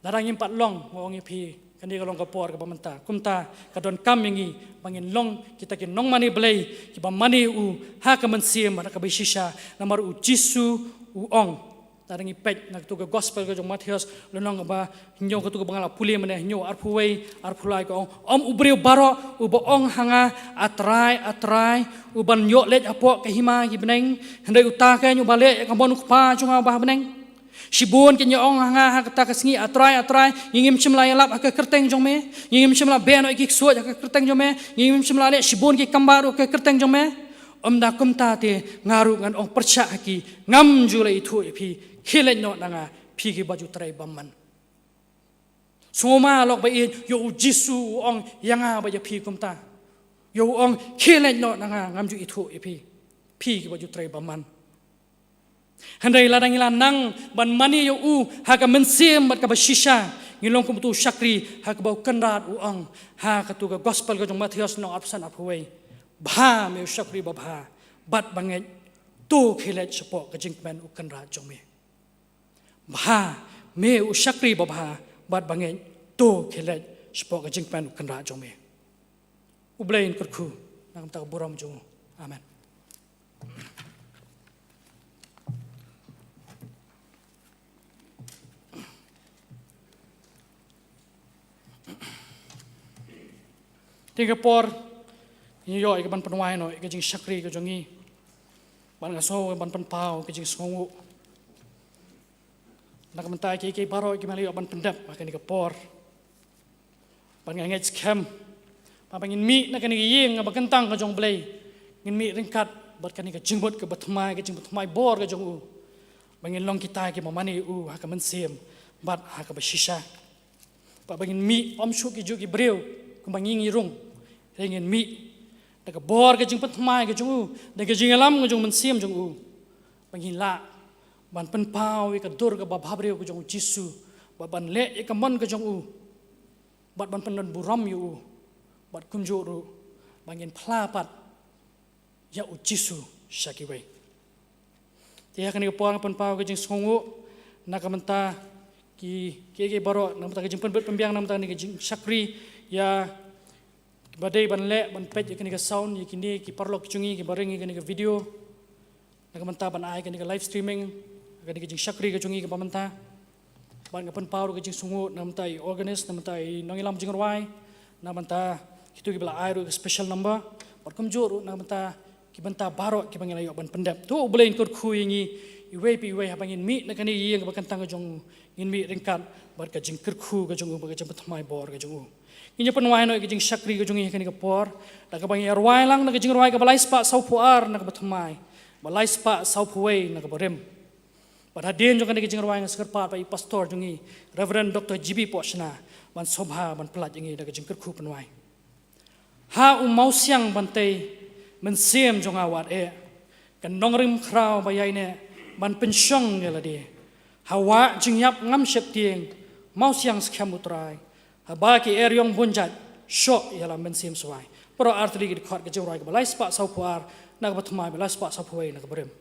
Lada ngim pat long, nga ong ïa phi, kane ka long ka por kaba mynta. Kumta ka donkam ïa ngi ba ngin long kita ki nongmane Blei kiba mane ïa u ha ka mynsiem bad ha kaba shisha, namar U Jisu u ong. Lada ngi peit na katu ka gospel ka jong u Mathaios, lynnong kaba hynñiew, katu kaba nga la pule mynne, hynñiew arphew wei arphew lai, ka ong: Ym u briew baroh uba ong ha nga, A Trai, A Trai, u ban ïoh leit hapoh ka hima ki bneng, hynrei uta keiñ uba leh ïa ka mon U Kpa jong nga uba ha bneng. Shibun kin ïa ong ha nga ha kata ka sngi, A Trai, A Trai, ngi ngim shym la ïalap ha ka kyrteng jong me? Ngi ngim shym la beh noh ïa ki ksuid ha ka kyrteng jong me? Ngi ngim shym la leh shibun ki kambar ha ka kyrteng jong me? Ynda kumta te nga ruh ngan ong pyrshah ha ki, ngam ju la ithuh ïa phi, khie leit noh na nga, phi kiba ju trei bymman. Sngewma lok ba ïeit, ïa U Jisu u ong ïa nga bad ïa phi kumta. Ïa u ong, khie leit noh na nga, ngam ju ithuh ïa phi, phi kiba ju trei bymman. Hynrei lada ngi la nang ban mane ïa u ha ka mynsiem bad kaba shisha, ngi long kum utu u shakri ha kaba u kynrad u ong ha katu ka gospel ka jong u Mathaios lynnong arphew san arphew wei: Bha me u shakri babha bad bangeit, to khie leit shapoh ka jingkmen u kynrad jong me. Bha me u shakri babha bad bangeit, to khie leit shapoh ka jingkmen u kynrad jong me. U Blei un kyrkhu na ka bynta ka burom jong u. Amen. Te ha kane ka por ngi ïoh ïa ka ban pynwai noh ïa ka jingshakri ka jong ngi. Bad nga sngew ban pynpaw ïa ka jingsngewnguh na ka bynta kiei kiei baroh kiba la ïoh ban pyndep ha kane ka por. Bad nga ngeit skhem ba haba ngin mih na kane ka ïing kaba kyntang ka jong U Blei, ngin mih ryngkat bad kane ka jingmut kaba thymmai, ka jingpynthymmai bor ka jong u, ba ngin long kita kiba mane ïa u ha ka mynsiem bad ha kaba shisha. Ba, ba ngin mih ym shuh ki juh ki briew kumba ngi ngi rung, hynrei ngin mih da ka bor ka jingpynthymmai ka jong u, da ka jingïalam ka jong u Mynsiem jong u, ba ngin lah ban pynpaw ïa ka dur kaba bhabriew ka jong U Jisu, bad ban leh ïa ka mon ka jong u, bad ban pyndonburom ïa u, bad kumjuh ruh ba ngin phla pat ïa U Jisu sha kiwei. Te ha kane ka por nga pynpaw ka jingsngewnguh na ka bynta ki, kiei kiei baroh, na ka bynta ka jingpynbit pynbiang, na ka bynta kane ka jingshakri ïa kiba dei ban leh, ban peit ïa kane ka sound, ïa kine ki paralok ki jong ngi kiba ring ïa kane ka video, na ka bynta ban ai kane ka live streaming, kane ka jingshakri ka jong ngi kaba mynta. Bad nga pynpaw ruh ka jingsngewnguh na ka bynta i organist, na ka bynta i nongïalam jingrwai, na ka bynta kito kiba la ai ruh ka special number, bad kumjuh ruh na ka bynta ki bynta baroh kiba ngi la ïoh ban pyndep. To U Blei un kyrkhu ïa ngi iwei pa iwei, haba ngin mih na kane ka ïing kaba kyntang ka jong u, ngin mih ryngkat bad ka jingkyrkhu ka jong u, bad ka jingpynthymmai bor ka jong u. Ngin ïa pynwai noh ïa ka jingshakri ka jong ngi ha kane ka por da kaba ngin ïa rwai lang na ka jingrwai kaba lai spah sawphew ar na kaba thymmai, ba lai spah sawphew wei na kaba rim. Bad hadien jong kane ka jingrwai nga sngewkyrpad ba i pastor jong ngi, Reverend Doctor G B Pohshna, ban sngewbha ban pyllait ïa ngi da ka jingkyrkhu pynwai. Ha u mawsiang ban tei, mynsiem jong nga wad eh, ka nongrim khraw ba ïaineh ban pynshong ïa lade. Ha wah jingïap ngam sheptieng, mawsiang skhem U Trai. Haba ki eriong bun jait, shoh ïa la mynsiem swai. Baroh artylli ki dkhot ka jingrwai kaba lai spah sawphew ar na kaba thymmai, ba lai spah sawphew wei na kaba rim.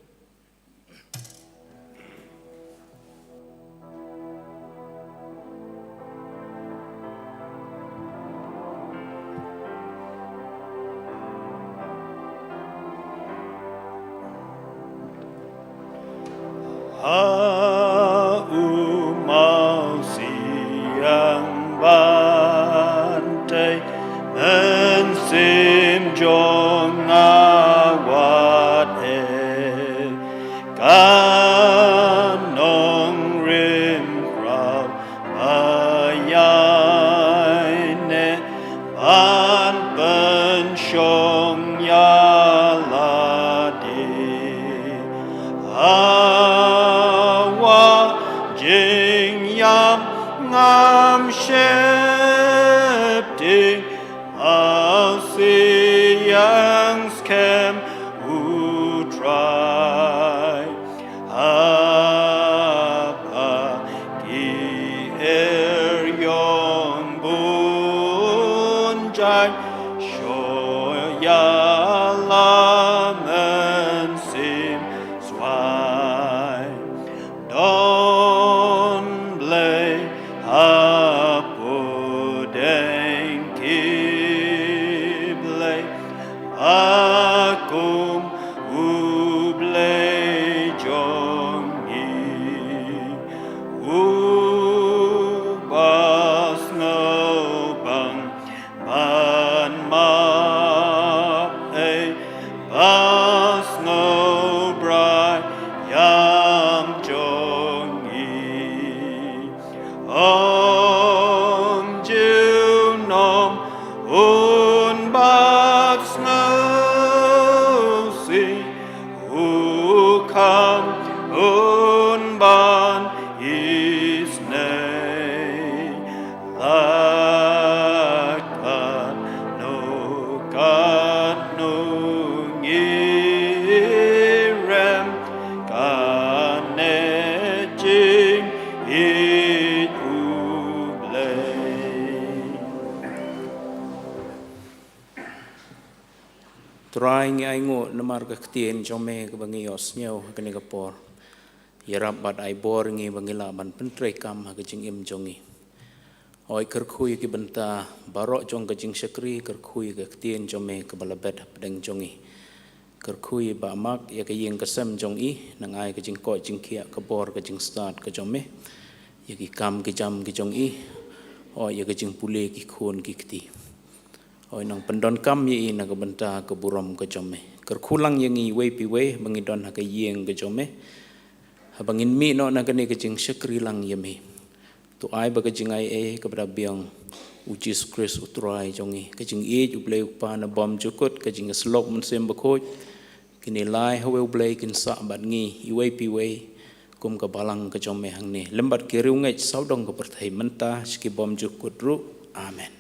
Ha u mawsiang ban tei, mynsiem jong nga wad eh, ka nongrim khraw ba ïaineh ban pyn Ngam sheptieng, a siang skhem U Trai. Haba ki eriong bun jai, shu ïa la mynsiem swai. Don Blei ha pdeng ki blei, ba kum U Blei jong ngi, Uba sngewbang ban map, ei, ba sngewbha ïam jong ngi. Ym junom, un bat sngewsih, u kham un ban isynei. La katno katno ngi rem, kane jingïeit U Blei. Trai, ngi ainguh namar ka ktien jong me kaba ngi ïohsngew ha kane ka por. Ïarap bad ai bor ngi ba ngi lah ban pyntreikam ha ka jingim jong ngi. Oi, kyrkhu ïa ki bynta baroh jong ka jingshakri, kyrkhu ïa ka ktien jong me kaba la bet hapdeng jong ngi. Kyrkhu ïa i Bah Mak, ïa ka ïing ka sem jong i, nang ai ka jingkoit jingkhiah, ka bor ka jingstad ka jong me ïa ki kam ki jam ki jong i. Oi, ïa ka jingpule ki khun ki kti. Oi, nang pyndonkam ïa i na ka bynta ka burom ka jong me. Kyrkhu lang ïa ngi iwei pa iwei ba ngi don ha ka ïing ka jong me. Haba ngin mih noh na kane ka jingshakri lang ïa me, to ai ba ka jingaiei kaba da biang, U Jisu Khrist U Trai jong ngi, ka jingïeit U Blei U Kpa na bymjukut, ka jingïasyllok Mynsiem Bakhuid, kine lai ha uwei U Blei kin sah bad ngi iwei pa iwei kum ka balang ka jong me hangne, lem bad ki riewngeit sawdong ka pyrthei mynta sha ki bymjukut ruh. Amen.